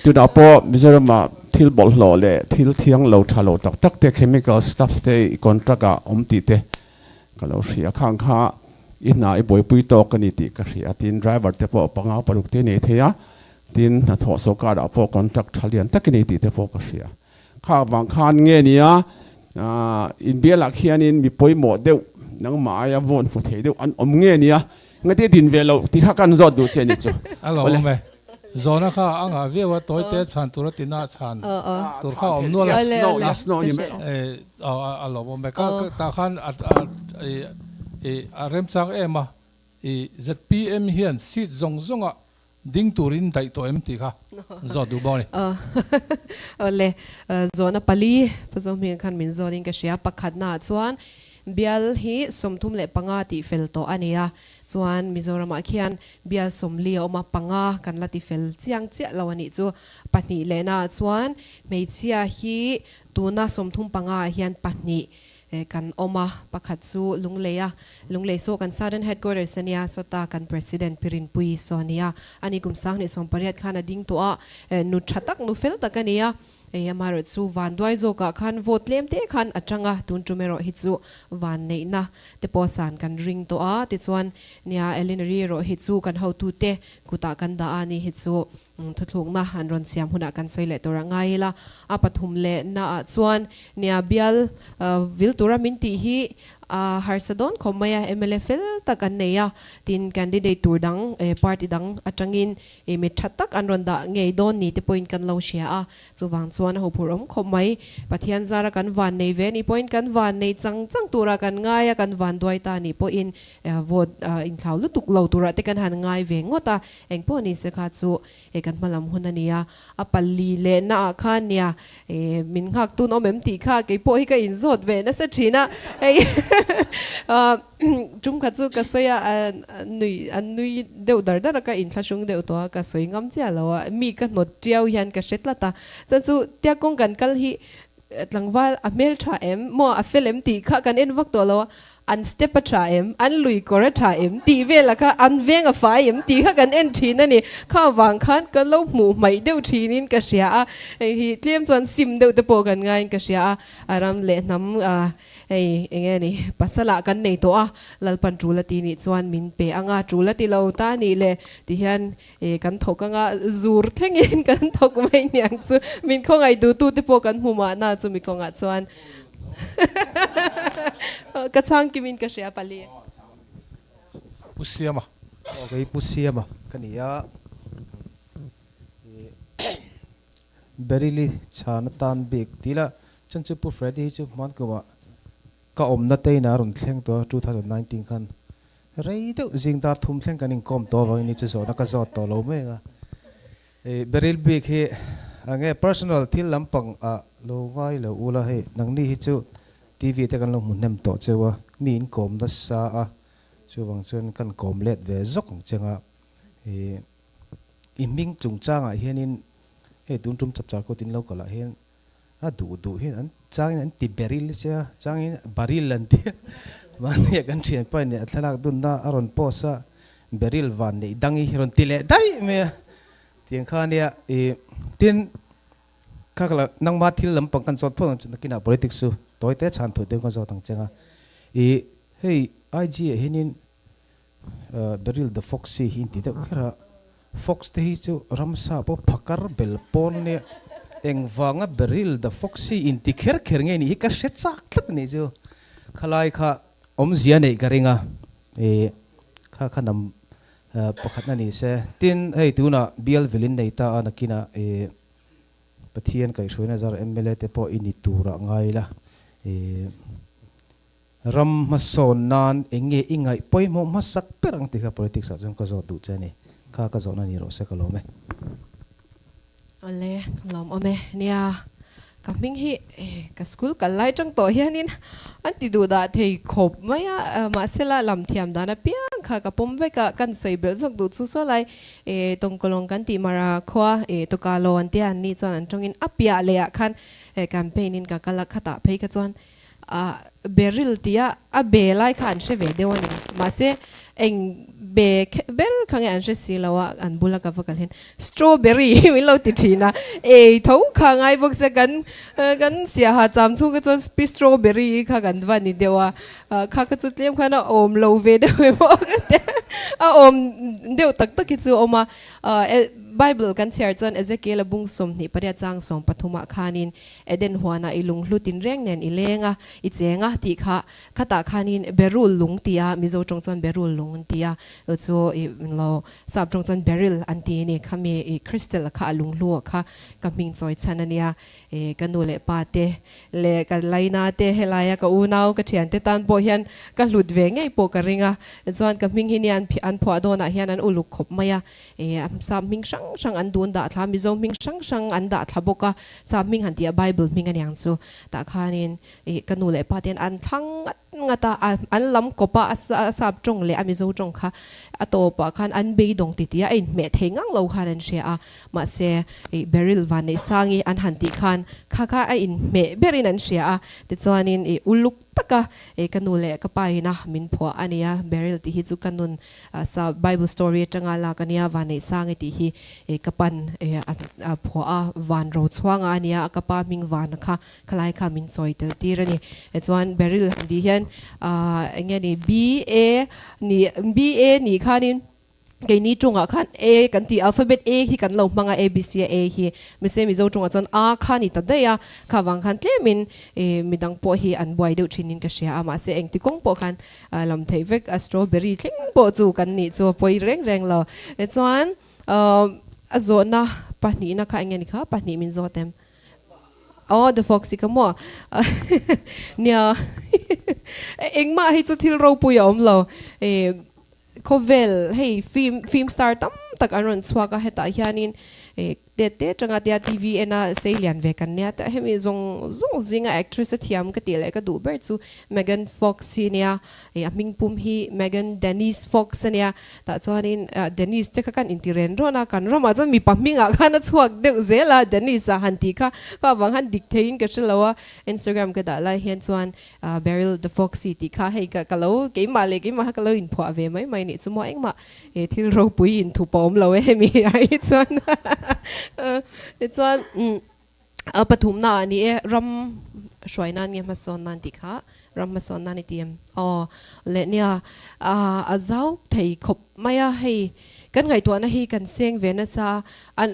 Speaker 8: Tunah pawh Mizoramah thil bawlhhlawh leh thil thiang lo tha lo tak tak te, chemical stuff te i contract ah awm tih te ka lo hria. Khang kha i hna i buaipui tawk a ni tih ka hria. Tin, driver te pawh panga paruk te nei thei a, tin hnathawh sawrkar ah pawh contract tha lian tak i nei tih te pawh ka hria. Kha vang khan nge nia inbialah khianin mi pawimawh deuh nangmah aia vawn hmu thei deuh an awm nge nia ngati din ve loh tih kha kan zawt duh che ni chu.
Speaker 3: A lo awm e. Zawna kha a ngah viau a tawite chhan tur a tina chhan tur kha a awm nual a.
Speaker 8: Yes no yes no ni mai.
Speaker 3: A lo awm e. Ka tah khan a remchang em a i zpm hian seat zawng zawngah Ding turin daih tawh em tih kha zawt duh bawk a ni.
Speaker 2: Awle, zawhna pali Pazo hming khan min zawtin ka hria. Pakhatnaah chuan bial hi 35 tih fel tawh a ni a, chuan Mizoramah khian bial 40 a awm a, panga kan la ti fel chiang chiah lo a nih chu. Pahnih lehnaah chuan hmeichhia hi tuna 35 ah hian pahnih Kan awm a, pakhat chu Lunglei a, Lunglei saw kan Southern Headquarters a nia, sawta kan President Pi Rinpuii saw a nia. Ani kum 2018 khan a ding tawh a, nu tha tak, nu fel tak a ni a. Hei amaherawh chu vanduai zawkah khan vote tlem te khan a tang a, tun tum erawh hi chu vanneihna te pawh san kan ring tawh a. Tichuan nia Elinary erawh hi chu kan hotute kutah kan dah a ni hi chu Thuthlukna an rawn siam hunah kan sawi leh tur a ngai ila, a pathum leh naah chuan nia bial vil tura min tih hi a harsa dawn khawp mai a, mla fel tak an nei a, tin candidate tur dang party dang atangin mi tha tak an rawn dah ngei dawn ni te pawhin kan lo hria a, chuvang chuan a huphurh awm khawp mai. Pathian zara kan van nei ve ni pawhin kan van nei chang chang turah kan ngai a, kan van duai ta ni pawhin vote inthlau lutuk lo turah te kan han ngai ve ngawt a, Eng pawh ni se kha chu e kan hma lam hun a nia, a pali leh na ah khan nia e min nghak tun awm em tih kha kei pawh hi ka inzawt ve nasa thin a, hei tum khat chu ka sawi a nui an nui deuh dar dar a ka inthlahrung deuh tawh a ka sawi ngam chiah lo a, mi ka hnawt tiau hian ka hre tlat a, chuan chu tia kawng kan kal hi tlangval a hmeltha em maw a fel em tih kha kan en vak tawh lo a, An step a tha em? An lui kawr a tha em? Tih velah kha an veng a fai em? Tih kha kan en thin a ni. Kha vang khan ka lo hmuh hmaih deuh thinin ka hria a, hei hi tlem chuan sim deuh te pawh kan ngaiin ka hria a, a ram leh hnam hei eng nge ni pasalah kan nei tawh a, Lalpan tul a ti nih chuan min pe anga tul a ti lo ta nih le ti hian kan thawk anga zur thlengin kan thawk mai niang chu min khawngaih duhtu te pawh kan hmu mahna chumi kawngah chuan. Ka chhang kimin ka hria pali.
Speaker 3: Pu Siama.
Speaker 9: Aw kei Pu Siama ka ni a. Beryl-i chhan atan bik tih lah chuan chu Pu Freddy hi chu hman kumah ka awmna te inah a rawn thleng tawh a 2019 khan rei deuh zing dar thum thleng kan inkawm tawh avangin ni chu zawhna ka zawt tawh lo mai ang a. Beryl bik hi enge personal thil lampang ah lo ngai lo ula hei nangni hi chu TV te kan lo hmu hnem tawh cheu a mi inkawm nasa a chuvang chuan kan kawm let ve zawk ang cheng a I hming chungchangah hianin hei tun tum chapchar kawt in lo kalh ah hian a duh duh hian an changin an ti beril che a, changin baril an ti a, mahni ah kan thianpa in a thlalak dunna a rawn post a, beril van neih dang hi rawn ti leh daih mai a, tiang kha ania i tin kha ka la nangma thil lampang kan zawt phawt ang chu nakinah politics chu tawi te chhan thuh deuh kan zawt ang cheng a, i hei IG ah hianin Beryl the Foxy hi inti deuh kher a, Fox te hi chu ramsa pawh phakar bel pawn nia, engvanga Beryl the Foxy inti kher kher nge nih hi ka hre chak tlat a nih chu, khalai kha awmzia neih ka ring a, ih kha kha nam pakhatna ni se, tin hei tunah bial vilin nei ta a nakinah ih Pathian kaihhruaina zar mla te pawh i ni turah ngai la ih. Ram hmasawn nan eng nge i ngaih pawimawh hmasak ber ang tih kha politics ah chuan ka zawt duh che a ni. Kha ka zawhna ni rawh se ka lawm e.
Speaker 2: Awle, ka lawm awm e. Nia, ka hming hi ka school kal lai tang tawh hianin an ti duh dah thei khawp mai a, mahsela lam thiam dan apiang kha ka pawm vek a, kan sawi belh zawk duh chu saw lai tawngkawlawng kan tih mara khua Tawkalo an tia an nih chuan an tawngin a piah leh ah khan campaign in ka kal a, khatah phei kha chuan A beril tia a be lai kha an hre ve deuh a ni. Mahse, eng be ber kha nge an hre si lo a, an bula ka va kal hian strawberry hi min lo ti thin a, ei tho kha ngai bawk sia kan kan siaha cham chhung kha chuan pi strawberry kha kan va ni deuh a, kha kha chu tlem khan a awm lo ve deuh em aw ka ti a, a awm deuh tak tak hi chu a awm a. Bible kan chhiar chuan Ezekiel a bung 28 chang 13 ah khanin Eden huanah i lung hlu tinreng nen i leng a, i cheng a tih kha, khatah khanin berul lung ti a, Mizo tawng chuan berul lung an ti a, chu i lo sap tawng chuan beryl an ti a ni, khami i crystal kha a lung hlu ah kha ka hming chawi chhan a nia, i ka nu leh pa te leh ka laina te helaia ka unau ka thiante tan pawh hian ka hlut ve ngei pawh ka ring a, chuan ka hming hi nia an phuah dawnah hian an uluk khawp mai a. Sap hming hrang hrang an dun dah thla, Mizo hming hrang hrang an dah thla bawk a, sap hming han tih a Bible hming a niang chu. Tah khanin ih ka nu leh pa te hian an thlang ngat ngat a, an lam kawp a, a sap tawng leh a Mizo tawng kha a tawpah khan an beidawng ti tih a, a inhmeh thei ngang lo khan an hria a. Mahse ih Beryl Vanneihsangi an han tih khan kha kha a inhmeh berin an hria a, tichuanin ih uluk taka ih ka nu leh ka pa ina min phuah a nia, Beryl tih hi chu ka nun Sa Bible story atanga lak a nia, Vanneihsang i tih hi ka pan a phuah a, Van Rochhuanga a nia, ka pa hming Vana kha khalai kha min chawi tel tir a ni. Chuan Beryl han tih hian eng nge ni BA ni BA nih khanin keini tungah khan A kan tih alphabet A hi kan lo hmang a, ABC a A hi mahse Mizo tungah chuan A kha ni ta daih a, kha vang khan tlemin midang pawh hi an buai deuh thinin ka hria a, mahse engti kawng pawh khan A lam theih vek a strawberry thleng pawh chu kan nih chu a pawi reng reng lo. Tichuan a zawhna pahnihna kha eng nge ni kha pahnih min zawt em? Aw the fox i ka maw? Nia engmah hi chu thil ropui a awm lo. Khawvel hei film film star tam tak an rawn chhuak a hetah hianin Tet te tanga tia TV en a sei lian ve kan nia ta hemi zawng zawng zinga actress a thiam ka tih leh ka duh ber chu Megan Fox hi nia ih a hming pum hi Megan Denise Fox a nia tah chuanin Denise te kha kan inti ren rawn a kan ramah chuan mipa hmingah khan a chhuak deuh zel a Denise a han tih kha ka avang khan dik theiin ka hre lo a Instagram ka dah lai hian chuan Beryl the Foxy tih kha hei ka lo keimah leh keimah kha ka lo inphuah ve mai mai nih chu maw engmah He thil ropui in thup a awm lo e hemi ah hi chuan tichuan a pathumna ah ni e ram hruai nan nge hmasawn nan tih kha ram hmasawn nan i ti em aw leh nia a zau thei khawp mai a hei kan ngaihtuahna hi kan seng ve nasa a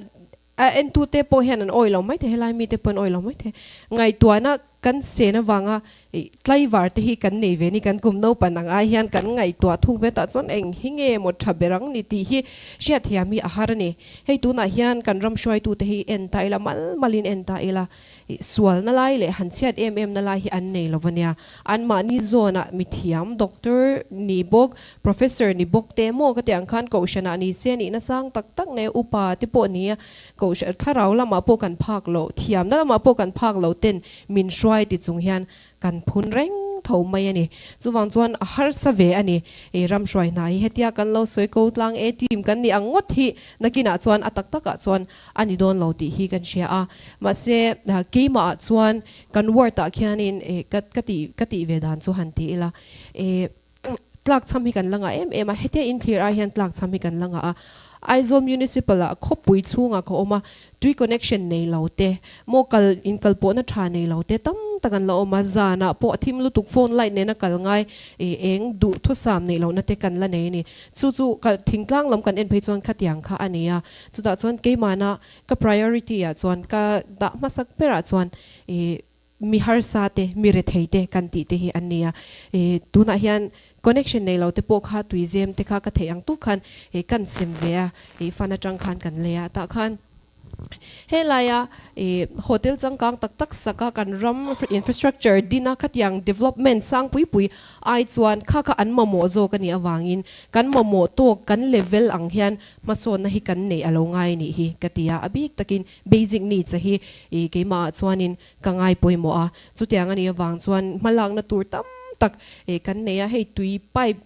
Speaker 2: a entute pawh hian an awih lo maithei helai mite pawh an awih lo maithei ngaihtuahna. kan sen avanga ih tlaivar te hi kan nei ve ni kan kum naupan ang ai hian kan ngaihtuah thuk ve tah chuan eng hi nge maw tha ber ang ni tih hi hriatthiam hi a har a ni. Hei tunah hian kan ram hruaitute hi en ta ila mal malin en ta ila ih sualna lai leh han chhiat em em na lai hi an nei lo va nia. Anmahni zawnah mithiam doctor ni bawk, professor ni bawk te maw ka tih ang khan kohhranah ni se nihna sang tak tak nei upa te pawh ni a, kohhran thlarau lamah pawh kan phak loh, thiamna lamah pawh kan phak loh ten min hruai ti chung hian kan phun reng tho mai a ni. Chuvang chuan a harsa ve a ni. Ei ram hruai hna hi hetia kan lo sawi ko tlang e team kan nih ang ngawt hi nakinah chuan a tak takah chuan a ni dawn lo tih hi kan hria a. Mahse keimah ah chuan kan ward ah khianin ka ka tih ka tih ve dan chu han ti ila e tlak cham hi kan la ngah em em a, hetia inthlir ai hian tlak cham hi kan la ngah a. Aizawl Municipal ah khawpui chhungah ka awm a, tui connection nei lo te, maw kal inkal pawhna tha nei lo te tam tak an la awm a, zanah pawh a thim lutuk phone light nena kal ngai eng duh thusam neih lohna te kan la nei a ni. Chu chu ka thingtlang lam kan en phei chuan khatiang kha a ni a, chutah chuan keimahna ka priority ah chuan ka dah hmasak berah chuan ih Mi harsa te, mi rethei te kan tih te hi an ni a. Ih tunah hian connection nei lo te pawh kha tuizem te kha ka theih ang tuk khan ih kan sem ve a, ih fund atang khan kan lei a. Tah khan helaia ih hotel changkang tak tak saka kan ram infrastructure dina khatiang development sang pui pui ai chuan kha kha an mamawh zawk a nih avangin kan mamawh tawk kan level ang hian hmasawnna hi kan neih a lo ngai a nih hi ka ti a. A bik takin Basic needs a hi i keimah ah chuanin ka ngai pawimawh a, chutiang a nih avang chuan hmalakna tur tam tak i kan nei a, hei tui pipe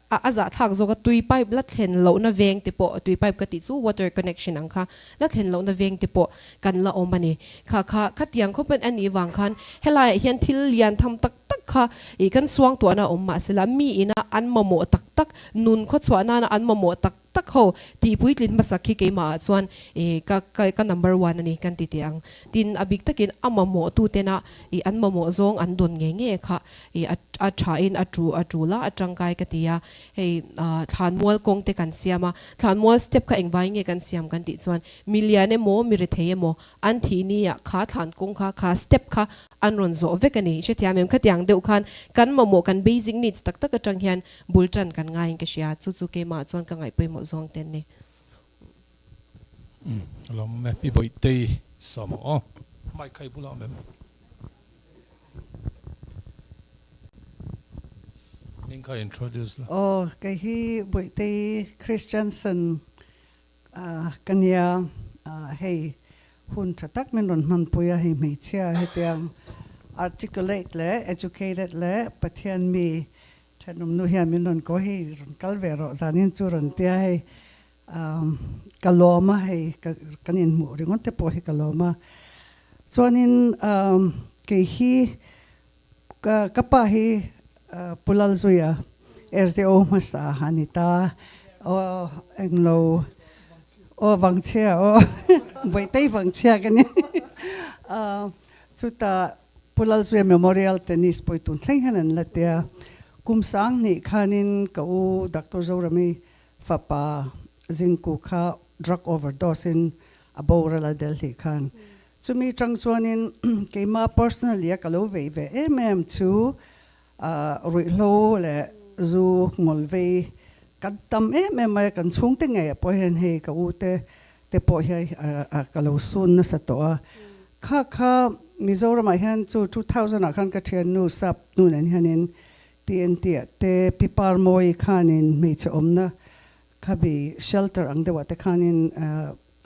Speaker 2: a zahthlak zawk a, tui pipe la thlen lohna veng te pawh, tui pipe ka tih chu water connection ang kha la thlen lohna veng te pawh kan la awm a ni. Kha kha khatiang khawp a nih avang khan helaiah hian thil lian tham tak tak kha i kan suangtuahna a awm mahsela mi ina an mamawh tak tak, nun khawchhuah nana an mamawh tak tak ho tih puitlin hmasak hi keimah ah chuan ih ka ka ka number one a ni kan ti teh ang. Tin a bik takin a mamawh tu tena ih an mamawh zawng an dawn ngei ngei kha ih a a tha in a tu a tul a a tangkai ka ti a. Hei ah thlanmual kawng te kan siam a, thlanmual step kha engvai nge kan siam kan tih chuan mi lian emaw mi rethei emaw an thih ni ah kha thlan kawng kha kha step kha an rawn zawh vek a ni. Hrethiam em khatiang deuh khan kan mamawh kan basic needs tak tak atang hian Bul tan kan ngaiin ka hria, chu chu keimah chuan ka ngaih pawimawh zawng te an ni.
Speaker 3: Umm lawm e, Pi Bawihtei sawm ang aw. Mic kha i bulah awm em? Hming kha introduce la.
Speaker 10: Aw, kei hi Bawihtei Christiansen ka nia, hei hun tha tak min rawn hmanpui a, hei hmeichhia hetiang articulate leh educated leh Pathian mi thenawm nu hian min rawn ko hei rawn kal ve rawh zanin chu rawn tia hei ka lawm a hei kan inhmuh ringawt te pawh hi ka lawm a chuanin kei hi Ka pa hi Pu Lalzuia SDO hmasa a ni ta. Aw englo aw vangchhia aw Bawihtei vangchhia ka ni. Chutah Pu Lalzuia Memorial Tennis pawh i tun thleng hian an la tia. Kum sang hnih khanin ka u Doctor Zorami fapa Zingku kha drug overdose in a boral a Delhi khan. Chumi tang chuanin keima personally a ka lo vei ve em em chu ruihhlo leh zu ngawl vei kan tam em em mai a, kan chhungte ngei ah pawh hian hei ka u te te pawh hi ka lo sun nasa tawh a. Kha kha Mizoramah hian chu 2000 ah khan ka thiannu sap nu nen hianin TNT ah te Pi Parmawi khanin hmeichhe awmna khabi shelter ang deuhah te khanin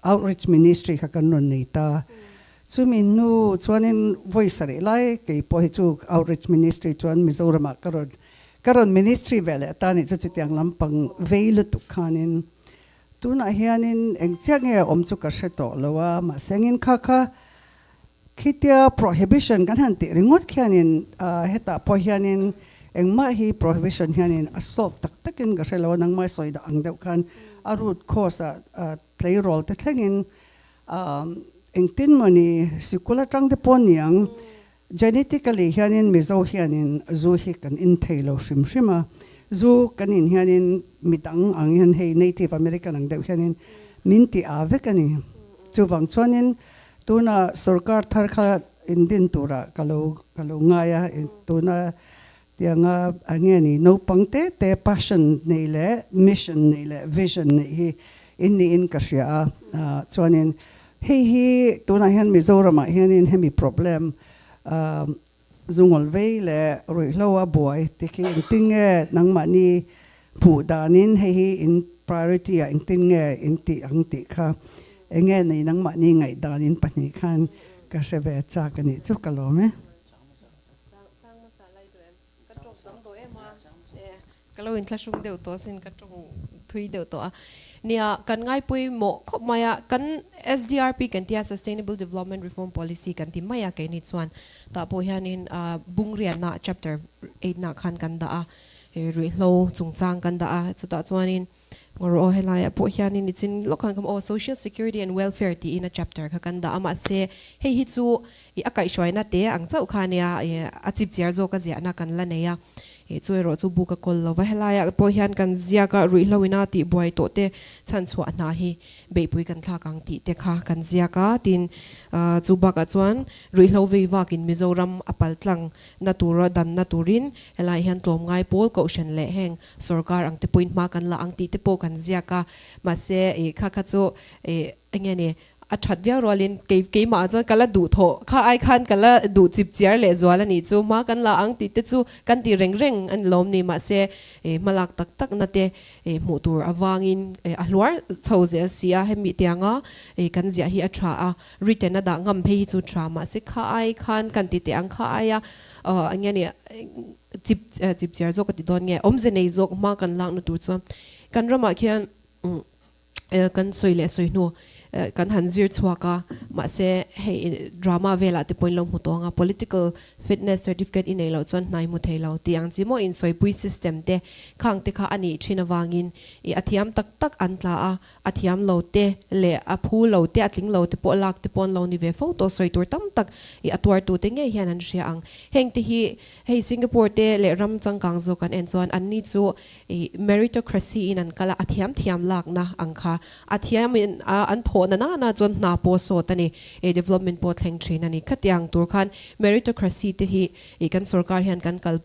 Speaker 10: Outreach Ministry kha kan rawn nei ta. Chumi hnu chuanin vawi sarih lai kei pawh hi chu Outreach Ministry chuan Mizoramah ka rawn ka rawn ministry ve leh ta nih chu chutiang lampang vei lutuk khanin tunah hianin eng chiah nge a awm chu ka hre tawh lo a, mahse engin kha kha khitia prohibition kan han tih ringawt khianin hetah pawh hianin engmah hi prohibition hianin a solve tak takin ka hre lo a, nangmah sawi dah ang deuh khan a root cause ah tleirawl te thlengin engtin mawni sikul atang te pawh niang genetically hianin Mizo hianin zu hi kan in thei lo hrim hrim a, zu kan in hianin midang ang hian hei native American ang deuh hianin min ti aa vek a ni. Chuvang chuanin tuna sorkar thar kha in din turah ka lo ka lo ngai a, tuna tianga a nge ni naupang te te passion nei leh mission nei leh vision neih hi in niin ka hria a, chuanin hei hi tunah hian Mizoramah hianin hemi problem Zungawl vei leh ruihhlo a buai ti khi engtin nge nangmahni hmuh danin hei hi in priority ah engtin nge in tih ang tih kha enge nei nangmahni ngaihdan in pahnih khan ka hre ve chak a nih chu ka lawm e.
Speaker 2: Ka lo inthlahrung deuh tawh asin, ka tawng thui deuh tawh a. Nia, kan ngaipawimawh khawp mai a, kan SDRP kan tia Sustainable Development Reform Policy kan ti mai a keini chuan tah pawh hianin Bungriatna chapter 8 nah khan kan dah a, ruihhlo chungchang kan dah a, chutah chuanin Ngaw aw helaiah pawh hianin nichin lawk khan ka hmu aw Social Security and Welfare tiin a chapter kha kan dah a mahse hei hi chu ih a kaihhruaina te ang chauh kha ania ih a chipchiar zawk a ziahna kan la nei a ih chu erawh chu book a kawl lo va helaiah pawh hian kan ziak a ruihhlo ina tihbuai tawh te chhanchhuah hna hi beihpui kan thlak ang tih te kha kan ziak a tin chu bakah chuan ruihhlo vei vakin Mizoram a paltlang na tura danna turin helaiah hian tlawmngai pawl kohhran leh heng Sorkar ang te pawhin hma kan la ang tih te pawh kan ziak a, mahse ih kha kha chu ih eng nge ni a that viau rualin kei keimah ah chuan ka la duh thawh kha ai khan ka la duh chip chiar leh zual a nih chu hma kan la ang tih te chu kan ti reng reng a ni lawm ni mahse ih hmalak tak tak na te ih hmuh tur avangin ih a hluar chho zel si a hemi tianga ih kan ziah hi a tha a written a dah ngam phei hi chu tha mahse kha ai khan kan ti teh ang kha aia aw eng nge ni Chip chip chiar zawk a ti dawn nge? Awmze nei zawk hma kan lakna tur chuan kan ramah khian kan sawi leh sawi hnu kan han zir chhuak a, mahse hei drama velah te pawhin lo hmu tawng a, political fitness certificate i neih loh chuan hnai hmu thei lo tih ang chi maw insawipui system te khang te kha a nih thin avangin ih a thiam tak tak an tla a, a thiam lo te leh a phu lo te a tling lo te pawh lak te pawh an lo ni ve fo tawh sawi tur tam tak ih a tuartu te ngei hian an hria ang. Heng te hi Hei Singapore te leh ram changkang zawk an en chuan anni chu ih meritocracy in an kal a, a thiam thiam lakna ang kha. A thiam in a an thawhna nana chuan hna pawh sawt a ni, ih development pawh thleng thin a ni. Khatiang tur khan meritocracy te hi ih kan sorkar hian kan kal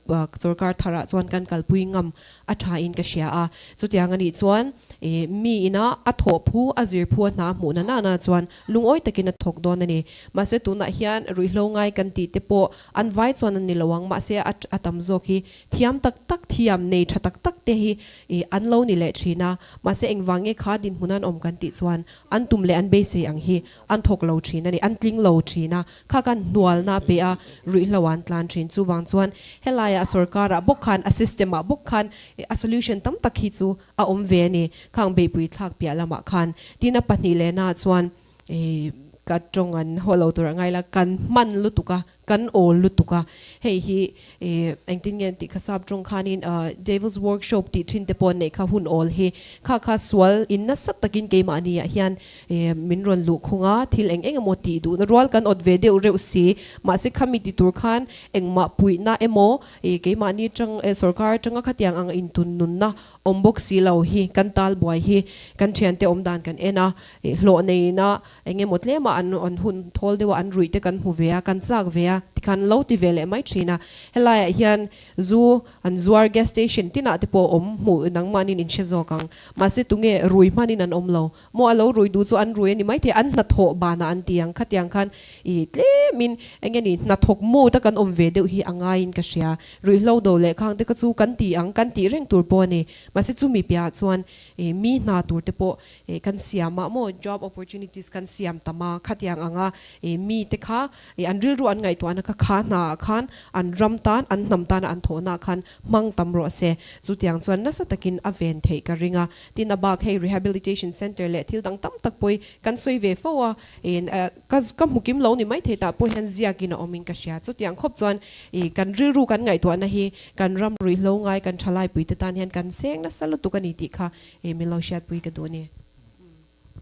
Speaker 2: sorkar tharah chuan kan kalpui ngam a tha in ka hria a. Chutiang a nih chuan ih mi ina a thawh phu a zir phu a hna hmuhna nana chuan lungawi takin a thawk dawn a ni. Mahse tunah hian ruihhlo ngai kan tih te pawh An vai chuan an ni lo ang, mahse a a tam zawk hi thiam tak tak, thiam nei tha tak tak te hi ih an lo ni leh thin a, mahse engvang nge kha dinhmun an awm kan tih chuan an tum leh an beisei ang hi an thawk lo thin a ni, an tling lo thin a, kha khan hnualna a pe a, ruihhlo an tlan thin. Chuvang chuan helaiah sorkarah bawk khan a system ah bawk khan a solution tam tak hi chu a awm ve a ni, khang beihpui thlak piah lamah khan. Tin a pahnih lehnaah chuan ih ka tawng an haw lo tur a ngai la, kan hman lutuk a, kan awl lutuk a, hei hi ih engtin nge an tih kha sap tawng khanin Devil's Workshop tih thin te pawh an neih kha hun awl hi kha kha sual in nasa takin keimahni ah hian ih min rawn luh khung a, thil eng eng emaw tih duhna rual kan awt ve deuh reuh si, mahse khami ti tur khan engmah puihna emaw ih keimahni tang sorkar atanga khatiang ang intun nunna awm bawk si lo hi kan tal buai hi kan thiante awm dan kan en a, ih hlawh neina eng emaw tlema an an hun thawl deuha an ruih te kan hmu ve a, kan chak ve a tikhan lo ti ve leh mai thin a, helaiah hian zu an zuar gas station tinah te pawh awm hmuh nangmahniin in hre zawk ang mahse tunge rui hmanin an awm lo maw a lo rui duh chu an rui a ni maithei an hnathawh banah an ti ang khatiang khan ih tlemin eng nge ni hnathawk mode a kan awm ve deuh hi a ngaiin ka hria. Ruihhlo do leh khang te kha chu kan ti ang, kan tih reng tur pawh a ni. Mahse chumi piahah chuan ih mi hna tur te pawh ih kan siam a maw, job opportunities kan siam tam a, khatiang anga ih mi te kha ih an rilru an ngaihtuahna kha kha hna ah khan an ram tan, an hnam tana an thawhna ah khan hmang tam rawh se. Chutiang chuan nasa takin a ven theih ka ring a. Tin a bak hei rehabilitation centre leh thil dang tam tak pawh hi kan sawi ve fo a, ih ka ka hmu kim lo ni maithei tah pawh hian ziakin a awmin ka hria. Chutiang khawp chuan Ih, kan rilru kan ngaihtuahna hi kan ram ruihhlo ngai kan thalaipui te tan hian kan seng nasa lutuk a ni tih kha ih min lo hriatpui ka duh a ni.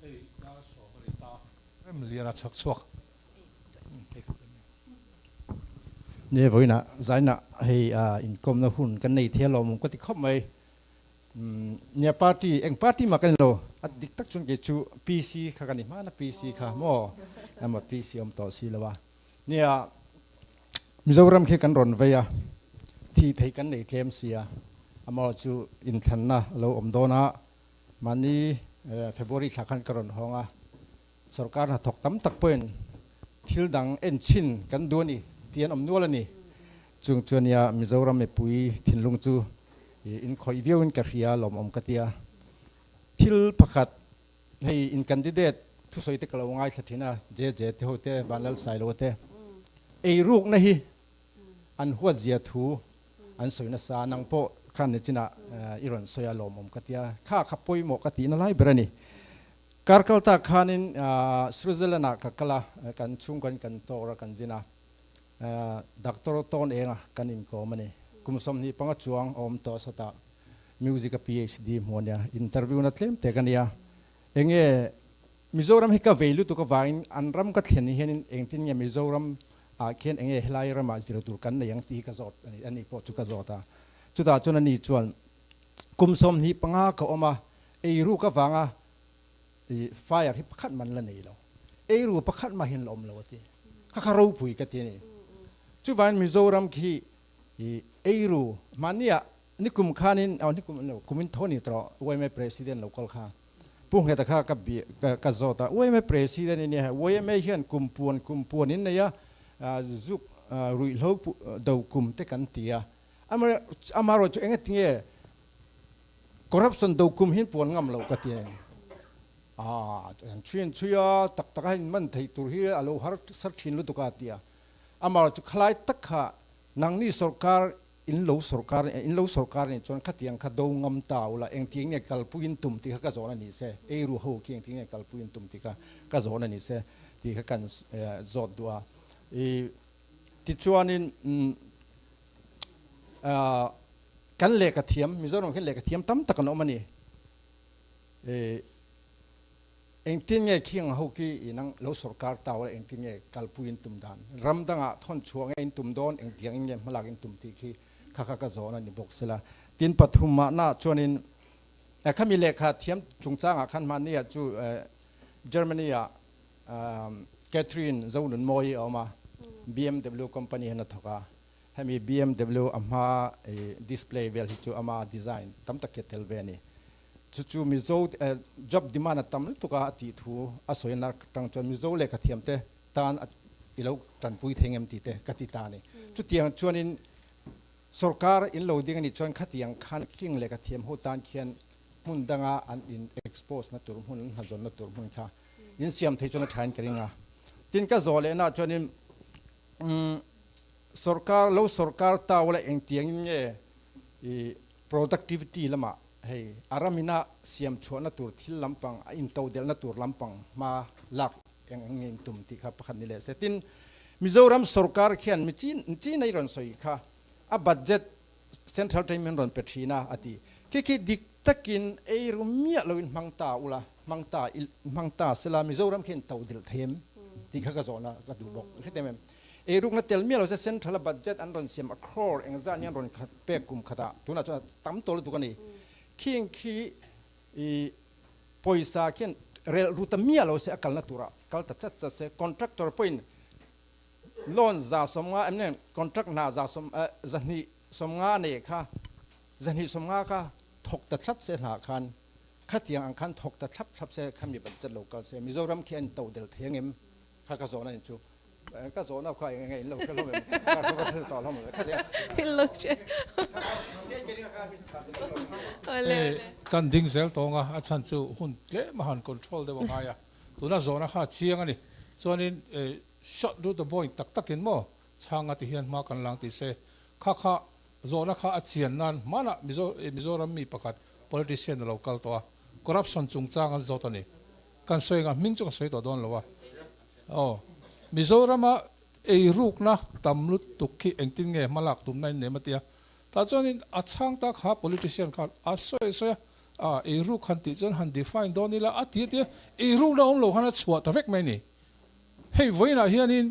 Speaker 3: Hei dar sawm a ni ta rem lian a chhak chhuak.
Speaker 1: Ni vawiinah zainah hei inkawmna hun kan nei thei alawm ka ti khawp mai. Nia party eng party mah ka ni lo a dik tak chuan kei chu PC kha ka ni hmana PC kha maw emaw PC awm tawh si lo a. Nia, Mizoram khi kan rawn vei a, thih theih kan nei tlem sia, amaherawh chu inthlanna a lo awm dawn a, mahni February thla khan ka rawn hawng a, sorkar hnathawk tam tak pawhin thil dang en chhin kan duh a ni tih an awm nual a ni. Chung chu ania Mizoram mipui thinlung chu inkhawih viauin ka hria lawmawm ka tia. Thil pakhat Hei in candidate thusawi te ka lo ngaithla thin a, JJ te ho te, Vanlal Sailo te. Eirukna hi an huat zia thu an sawi nasa, nang pawh khan nichinah i rawn sawi a lawmawm ka tia, kha kha pawimawh ka tihna lai ber a ni. Kar kal tak khanin Switzerland ah ka kal a, kan chhungkaw in kan tour a kan zin a, Doctor tawn enga kan inkawm a ni. Kum 25 chuang a awm tawh sawtah Music a PhD hmu a nia, interview na tlem tek a nia. Enge Mizoram hi ka vei lutuk avangin an ram ka thlen hianin engtin nge Mizoram ah khian enge helai ramah zir tur kan nei ang tih hi ka zawt a ni, ani pawh chu ka zawt a. Chutah chuan ani chuan kum 25 ka awm a, eiruk avanga i fire hi pakhat man la nei lo, eiru pakhat mahin la awm lo a ti. Kha kha ropui ka ti a ni. Chuvangin Mizoram khi i eiru mahnia Nikum khanin, aw nikum lo, kumin tho ni tawh yma President lo kal kha Pu Ngheta kha ka bi, ka zawt a, yma President i nia, yma hian kum puan kum puan in nei a, zuk ruihhlo do kum te kan ti a, amaherawhchu engatinge corruption do kum hi puan ngam loh ka ti a ni. Aa, an chhui an chhui a, tak taka in man theih tur hi a lo har sar thin lutuk a ti a, amaherawhchu khalai tak kha nangni sorkar In lo sorkar in lo sorkar nih chuan khatiang kha do ngam ta ula engtiang nge kalpui in tum tih kha ka zawn a ni se, eiru ho khi engtiang nge kalpui in tum tih kha ka zawn a ni se tih kha kan zawt duh a. I tichuanin kan lehkha thiam Mizoram khian lehkha thiam tam tak an awm a ni. I Engtin nge khing ho khi i nang lo sorkar tau la engtin nge kalpui in tum dan? Ram dangah thawn chhuah nge in tum dawn engtiang in nge hmalak in tum tih khi kha kha ka zawn a ni bawk sela. Tin pathum mahna chuanin khami lehkha thiam chungchangah khan hmanni ah chu Germany ah Catherine Zonunmawi a awm a, BMW company hian a thawk a, hemi BMW a hma display vel hi chu ama design tam tak khi a tel ve a ni. Chu chu Mizo job demand a tam lutuk a a tih thu a sawi na tang chuan Mizo lehkhathiam te tan i lo tanpui thei ngem tih te ka ti ta a ni. Chutiang chuanin sorkar in lo ding a nih chuan khatiang khan king lehkhathiam ho tan khian hmun danga an in expose na tur hmun an hnazawn na tur hmun kha in siam thei chuan a thain ka ring a. Tin ka zawh lehna chuanin sorkar lo sorkar tau la engtiangin nge i Productivity lamah hei a ramina siam chhuahna tur thil lampang a intodelhna tur lampang hma lak eng eng nge in tum tih kha pakhat ni leh se. Tin, Mizoram sorkar khian mi chin chin a i rawn sawi kha a budget central atangin min rawn pe thin a a ti. Khi khi dik takin ei ru miah loin hmang ta ula, hmang ta il hmang ta sela Mizoram khian intodelh thei em tih kha ka zawhna ka duh bawk. Hretem em? Eirukna tel miah lo se central a budget an rawn siam a crore engzah nia an rawn khat pek kum khatah tunah chuan a tam tawh lutuk a ni. Khing khi i pawisa khian relh ru ta miah lo se a kalna turah kal ta chat chat se contractor pawhin loan 150 em nen contract hna za sawm 250 a nei kha 250 kha thawk ta thlap se hna khan khatiang ang khan thawk ta thlap thlap se khami budget lo kal se Mizoram khi a intodelh thei angem kha ka zawhna in chu. Ka zawhna kha eng enge in lo hre hlawm em? Ka hre hre tawh hlawm em? Kha
Speaker 2: In lo hre. Awle awle.
Speaker 3: Kan ding zel tawng a, a chhan chu hun tlem a han control deuh a ngai a, tuna zawhna kha a chiang a ni. Chuanin short to the point tak takin maw chhang a ti hian hma kan lang tih se, kha kha zawhna kha a chian nan hmanah Mizo Mizoram mi pakhat politician a lo kal tawh a, corruption chungchang an zawt a ni. Kan sawi anga hming chu ka sawi tawh dawn lo a. Aw. Mizorama eirukna tam lutuk khi engtin nge hmalak tumna in nem a tia. Tah chuanin a chhang tak kha politician khan a sawi sawi a, a eiruk han tih chuan han define dawn ila a ti a tia, eirukna awm lo khan a chhuah ta vek mai a ni. Hei vawiinah hianin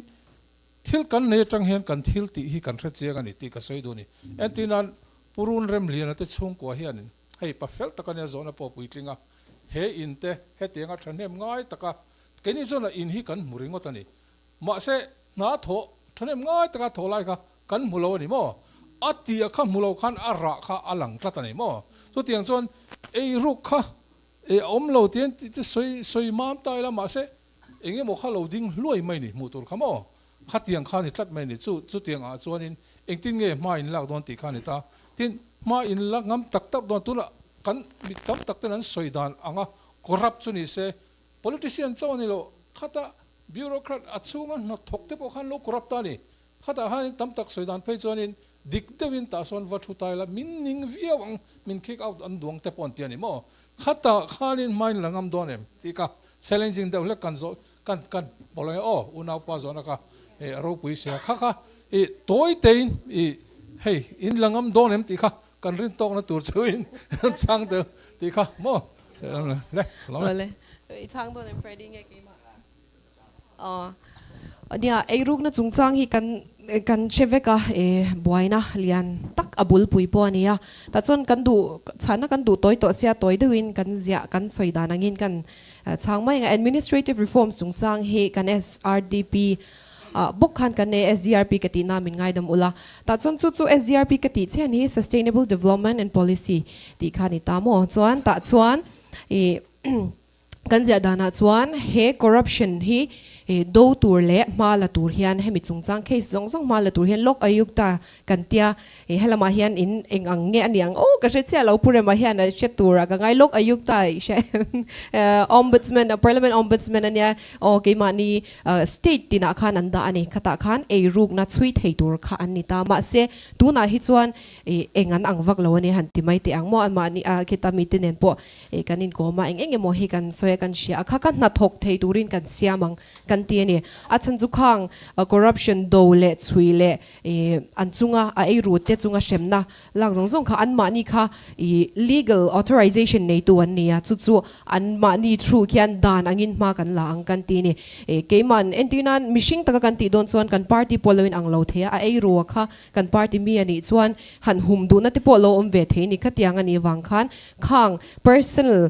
Speaker 3: thil kan nei atang hian kan thil tih hi kan hre chiang a ni tih ka sawi duh a ni. Entirnan Purun Remliana te chhungkua hianin hei pa fel tak a nia zawhna pawh a puitling a, he in te hetianga thahnem ngai taka Keini chuan a in hi kan hmu ringawt a ni. Mahse, Hna thawh thahnem ngai taka thawh lai kha kan hmu lo a ni maw? A tia kha hmu lo khan a rah kha a lang tlat a ni maw? Chutiang chuan eiruk kha a awm lo tiin sawi sawi mam ta ila mahse eng emaw kha lo ding hluai mai ni hmuh tur kha maw? Khatiang kha a ni tlat mai a ni. Chu chutiang ah chuanin engtin nge hma in lak dawn tih kha a ni ta. Tin, hma in la ngam tak tak dawn tunah kan mi tam tak ten an sawi dan anga corrupt chu ni se politician chauh a ni lo khata Bureaucrat a chhunga hnathawk te pawh khan lo corrupt ta a ni. Khatah khanin tam tak sawi dan phei chuanin dik deuhin tah sawn va thu ta ila min ning viau ang, min kick out an duang te pawh an ti a ni maw? Khatah khanin hmain la ngam dawn em tih ka challenging deuh hlek kan zawh kan kan pawlh ang e aw unaupa zawhna kha a ropui sia kha kha i tawi tein i hei in la ngam dawn em tih kha kan rin tawkna tur chu in chhang deuh tih kha maw le
Speaker 2: le. I chhang dawn em Freddy nge keimah? Nia, eirukna chungchang hi kan kan hre vek a, e buaina lian tak a bulpui pawh a ni a. Tah chuan kan duh chhahna kan duh tawi tawh sia tawi deuhin kan ziah kan sawi dan angin kan chhang mai ang a. Administrative reforms chungchang hi kan SRDP ah bawk khan kan e SDRP ka tihna min ngaidam ula. Tah chuan chu chu SDRP ka tih chian hi Sustainable Development and Policy tih kha a ni ta maw? Chuan tah chuan i Kan ziah danah chuan he corruption hi do tur leh hma la tur hian hemi chungchang case zawng zawng hma la tur hian Lok Ayukta kan tia helamah hian in eng ang nge a ni ang aw ka hre chiah lo Pu Rema hian a hre tur a ka ngai Lok Ayukta i hria em Ombudsman Parliament Ombudsman a nia aw keimahni state tinah khan an dah a ni khatah khan eirukna chhui thei tur kha an ni ta mahse tunah hi chuan eng an ang vak lo a ni han ti mai teh ang maw anmahni a khita mite nen pawh Ih kan inkawm a, eng eng emaw hi kan sawi a kan hria a, kha ka hnathawk thei turin kan siam ang kan ti a ni. A chhan chu khang corruption do leh chhui leh ih an chunga a ei rut te chunga hremna lak zawng zawng kha anmahni kha ih legal authorization neitu an ni a, chu chu anmahni through khian dan angin hma kan la ang kan ti a ni. Ih keiman entir nan mihring taka kan tih dawn chuan kan party pawh lo inang lo thei a, a ei rua kha kan party mi a nih chuan han hum duhna te pawh lo awm ve thei a ni. Khatiang a nih vang khan Khang personal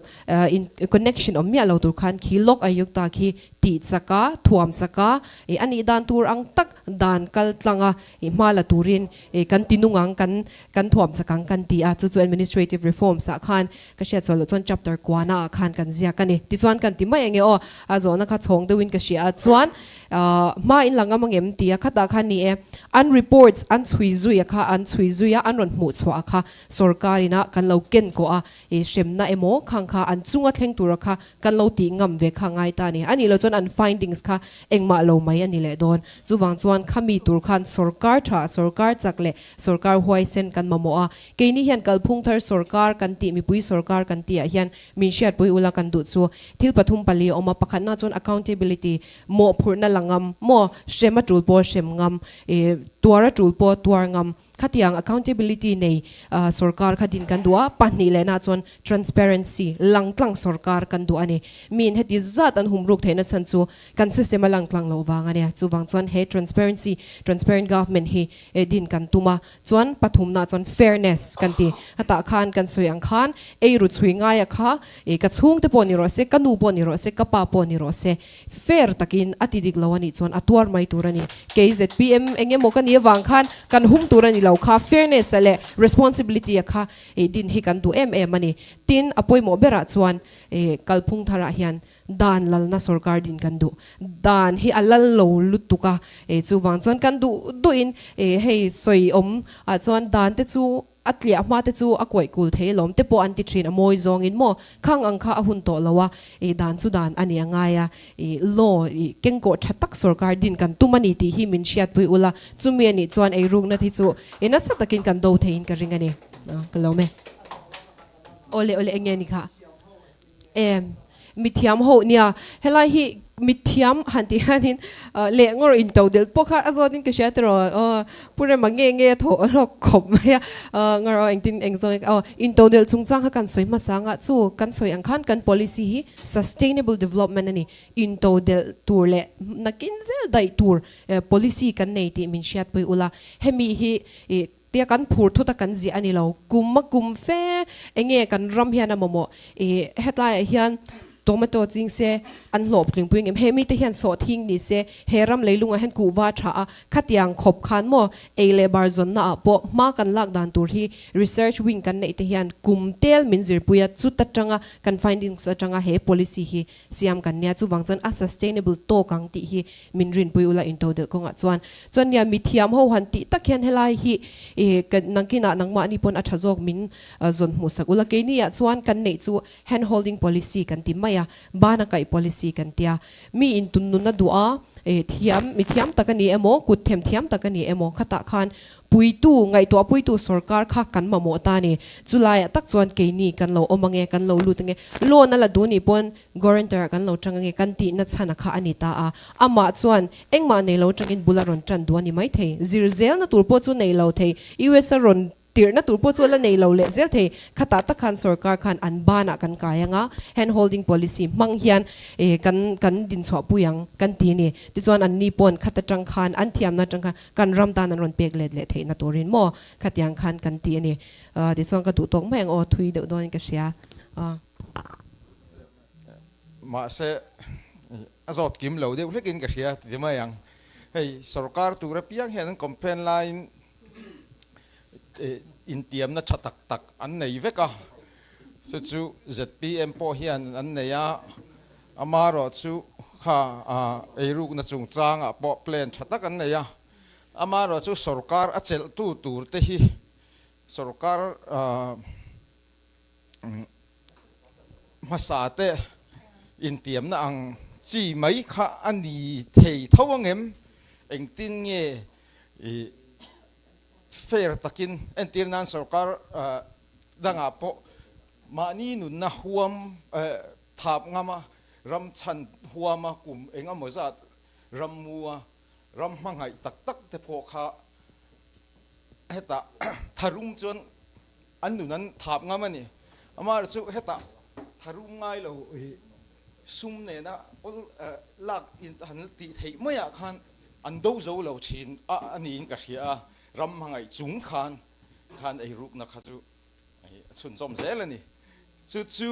Speaker 2: in connection awm miah lo tur khan khi Lok Ayukta khi tih chak a, thuam chak a, ih a nih dan tur ang tak dan kal tlang a, ih hma la turin ih kan ti nung ang, kan kan thuam chak ang kan ti a, chu chu administrative reforms ah khan ka hriat sual loh chuan chapter kuana ah khan kan ziak a ni. Tichuan kan ti mai ange aw, a zawhna kha chhawng deuhin ka hria a, chuan hma in la ngam angem ti a khatah khan ni e, an reports an chhui zui a kha an chhui zui a, an rawn hmuh chhuah a kha Sorkar ina kan lo ken kawh a, i hremna emaw khang kha an chunga thleng tura kha kan lo tih ngam ve kha ngai ta a ni. A nih loh chuan an findings kha engmah lo mai a ni leh dawn. Chuvang chuan khami tur khan sorkar tha, sorkar chak leh sorkar huaisen kan mamawh a. Keini hian kalphung thar sorkar kan tih, mipui sorkar kan tihah hian min hriatpui ula kan duh chu thil pathum pali a awm a. Pakhatna chuan accountability, mawhphurhna la ngam maw, hrem a tul pawh hrem ngam, i tuar a tul pawh tuar ngam, Khatiang accountability nei sorkar kha din kan duh a, pahnih lehna chuan transparency, langtlang sorkar kan duh a ni. Miin heti zat an humruk theihna chhan chu kan system a langtlang loh vang a nia. Chuvang chuan he transparency, transparent government hi din kan tum a. Chuan pathumna chuan fairness kan ti. Hetah khan kan sawi ang khan eiru chhui ngaia kha ka chhungte pawh ni rawh se, ka nu pawh ni rawh se, ka pa pawh ni rawh se, Fair takin a ti dik lo a nih chuan a tuar mai tur a ni. Kei zpm eng emaw ka nih avang khan kan hum tur a ni lo kha fairness a leh responsibility a kha ih din hi kan duh em em a ni. Tin, a pawimawh berah chuan ih kalphung tharah hian dan lalna sorkar din kan duh. Dan hi a lal lo lutuk a, ih chuvang chuan kan duh duhin ih hei sawi awm ah chuan dan te chu A tliah hma te chu a kuaih kul thei alawm te pawh an ti thin a mawi zawngin maw khang ang kha a hun tawh lo a, i dan chu dan a ni a ngai a, i law i kengkawh tha tak sorkar din kan tum a ni tih hi min hriatpui ula, chumi a nih chuan eirukna hi chu i nasa takin kan do theiin ka ring a ni. Ka lawm e. Awle awle eng nge ni kha? Em, mithiam ho nia, helai hi mithiam han tih hianin leh ngawr in to delh pawh kha a zawtin ka hria tiraw aw Pu Rema nge nge a thaw hlawk khawp mai a ngawr aw engtin eng zawng aw in to delh chungchang kha kan sawi hmasa anga chu kan sawi ang khan kan policy hi sustainable development a ni in to delh tur leh nakin zel daih tur policy kan nei tih min hriatpui ula hemi hi ih Tia kan phur thut a kan ziah a ni lo. Kum a kum fe enge kan ram hian a mamawh. I hetlaiah hian Tomato ching se an hlawh tlingpui ngem? He mite hian sawhthing ni se he ram leilungah hian kuhva tha a, khatiang khawp khan maw ei leh bar zawnna ah pawh hma kan lak dan tur hi research wing kan neih te hian kum tel min zirpui a, chuta tanga kan findings atanga he policy hi siam kan nia, chuvang chuan a sustainable tawk ang tih hi min rinpui ula intodelh kawngah chuan. Chuan nia mithiam ho han tih tak hian helai hi ih nangkinah nangmahni pawn a tha zawk min zawn hmuhsak ula, keini ah chuan kan neih chu Hand holding policy kan ti mai a, bana kaih policy kan tia. Mi in tun nun a duh a, eh thiam, mi thiam tak a ni emaw, kut them thiam tak a ni emaw, khatah khan puitu, ngaihtuah puitu sorkar kha kan mamawh ta a ni. Chulaiah tak chuan keini kan lo awm ange, kan lo lut ange, loan a la duh nih pawn guarantor ah kan lo tang ange kan tihna chhan a kha a ni ta a. Amah chuan engmah nei lo tangin bul a rawn tan duh a ni maithei. Zir zelna tur pawh chu nei lo thei, US a rawn Tirhna tur pawh chu a la nei lo leh zel thei. Khatah tak khan sorkar khan an banah kan kai ang a, hand holding policy hmang hian kan kan dinchhuah pui ang kan ti a ni. Tichuan an ni pawn khat atang khan an thiamna atang khan kan ram tan an rawn pek let leh theihna turin maw khatiang khan kan ti a ni. Tichuan ka duh tawk mai ang aw, thui deuh dawnin ka hria.
Speaker 11: Mahse a zawt kim lo deuh hlekin ka hria ti mai ang. Hei sorkar tur apiang hian an campaign laiin intiamna tha tak tak an nei vek a, chu chu zpm pawh hian an nei a, amaherawhchu kha eirukna chungchangah pawh plan tha tak an nei a, amaherawhchu sorkar a chelhtu tur te hi sorkar hmasa te intiamna ang chi mai kha a ni thei tho angem, engtin nge I fair takin entir nan sorkar dangah pawh mahni nunna huam thap ngama ram chhan huama kum eng emaw zat ram mua ram hmangaih tak tak te pawh kha hetah tharum chuan an nun an thap ngam a ni. Amaherawhchu chu hetah tharum ngai lo sum nena awl lak han tih theih maiah khan an do zo lo thin a a niin ka hria a, ram hmangaih chung khan khan eirukna kha chu a chhunzawm zel a ni. Chu chu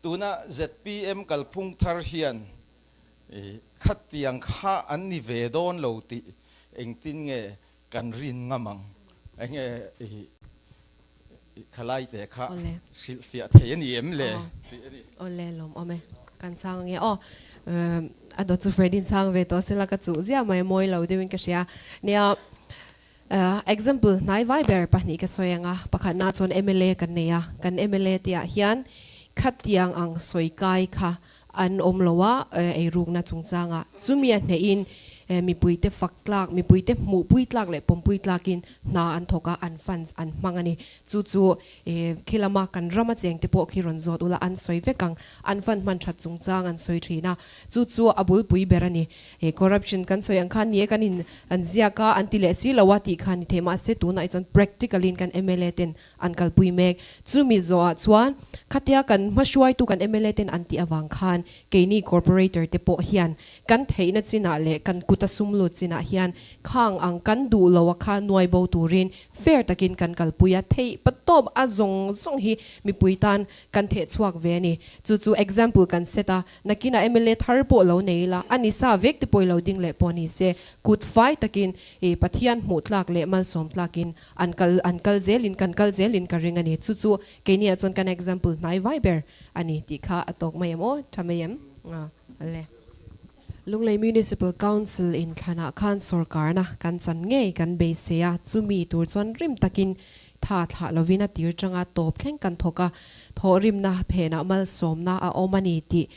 Speaker 11: tuna zpm kalphung thar hian khatiang kha an ni ve dawn lo tih engtin nge Kan rin ngam ang. Enge i khalai te kha hrilhfiah thei a ni em le tih a ni.
Speaker 2: Awle lawm awm e. Kan chhang ange aw. A dawt chu Freddy-in chhang ve tawh sela ka chuh ziah mai mawi lo deuhin ka hria. Nia example hnai vai ber pahnih ka sawi ang a, pakhatna chuan mla kan nei a, kan mla tih ah hian khatiang ang sawi kai kha An awm lo a, eirukna chungchangah chumi a hnehin mipuite fak tlak, mipuite hmuhpui tlak leh pawmpui tlakin hna an thawk a, an funds an hmang a ni. Chu chu khi lama kan rama chengte pawh khi rawn zawt ula an sawi vek ang. An fund hman that chungchang an sawi thin a, chu chu a bulpui ber a ni. Corruption kan sawi ang khan ni e kan in an ziak a, an ti leh si lo a tih kha ni thei mahse tunah hi chuan practical in kan mla ten An kalpui mek. Chumi zawhah chuan khatia kan hmahruaitu kan mla ten an tih avang khan keini corporator te pawh hian kan theihna chinah leh kan kuta sum lut chinah hian khang ang kan duh lo a kha nuai bo turin fair takin kan kalpui a, theih patawp a zawng zawng hi mipui tan kan theh chhuak ve a ni. Chu chu example kan set a, nakinah mla thar pawh lo nei ila, a ni sa vek te pawh i lo ding leh pawh ni se, kut fai takin i Pathian hmuh tlak leh malsawm tlakin An kal an kal zelin kan kal zelin ka ring a ni. Chu chu keiniah chuan kan example hnai vai ber a ni tih kha a tawk mai em aw? Tha mai em? Ale. Lunglei Municipal Council inthlanah khan sorkarna kan chan ngei kan beisei a, chumi tur chuan rim takin tha thlah lovin a tir tanga tawp thleng kan thawk a, thawhrimna phenah malsawmna a awm a ni tih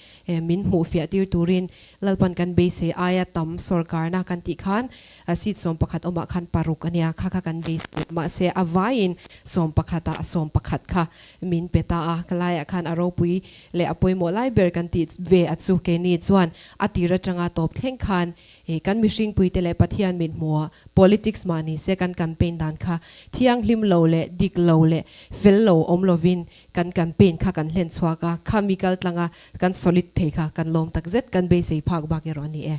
Speaker 2: min hmuhfiah tir turin Lalpan kan beisei aia tam sorkarna kan tih khan Seat 11 awmah khan paruk a nia, kha kha kan beisei a, mahse a vaiin 11 ah 11 kha min pe ta a, ka laiah khan a ropui leh a pawimawh lai ber kan tih ve a chu keini chuan a tir atanga tawp thleng khan kan mihringpuite leh Pathian mit hmuha politics mah ni se kan campaign dan kha thianghlim lo leh dik lo leh fel lo awm lovin kan campaign kha kan hlen chhuak a, kha mi kal tlanga kan solid thei kha kan lawm takzet kan beisei phak bak erawh a ni e.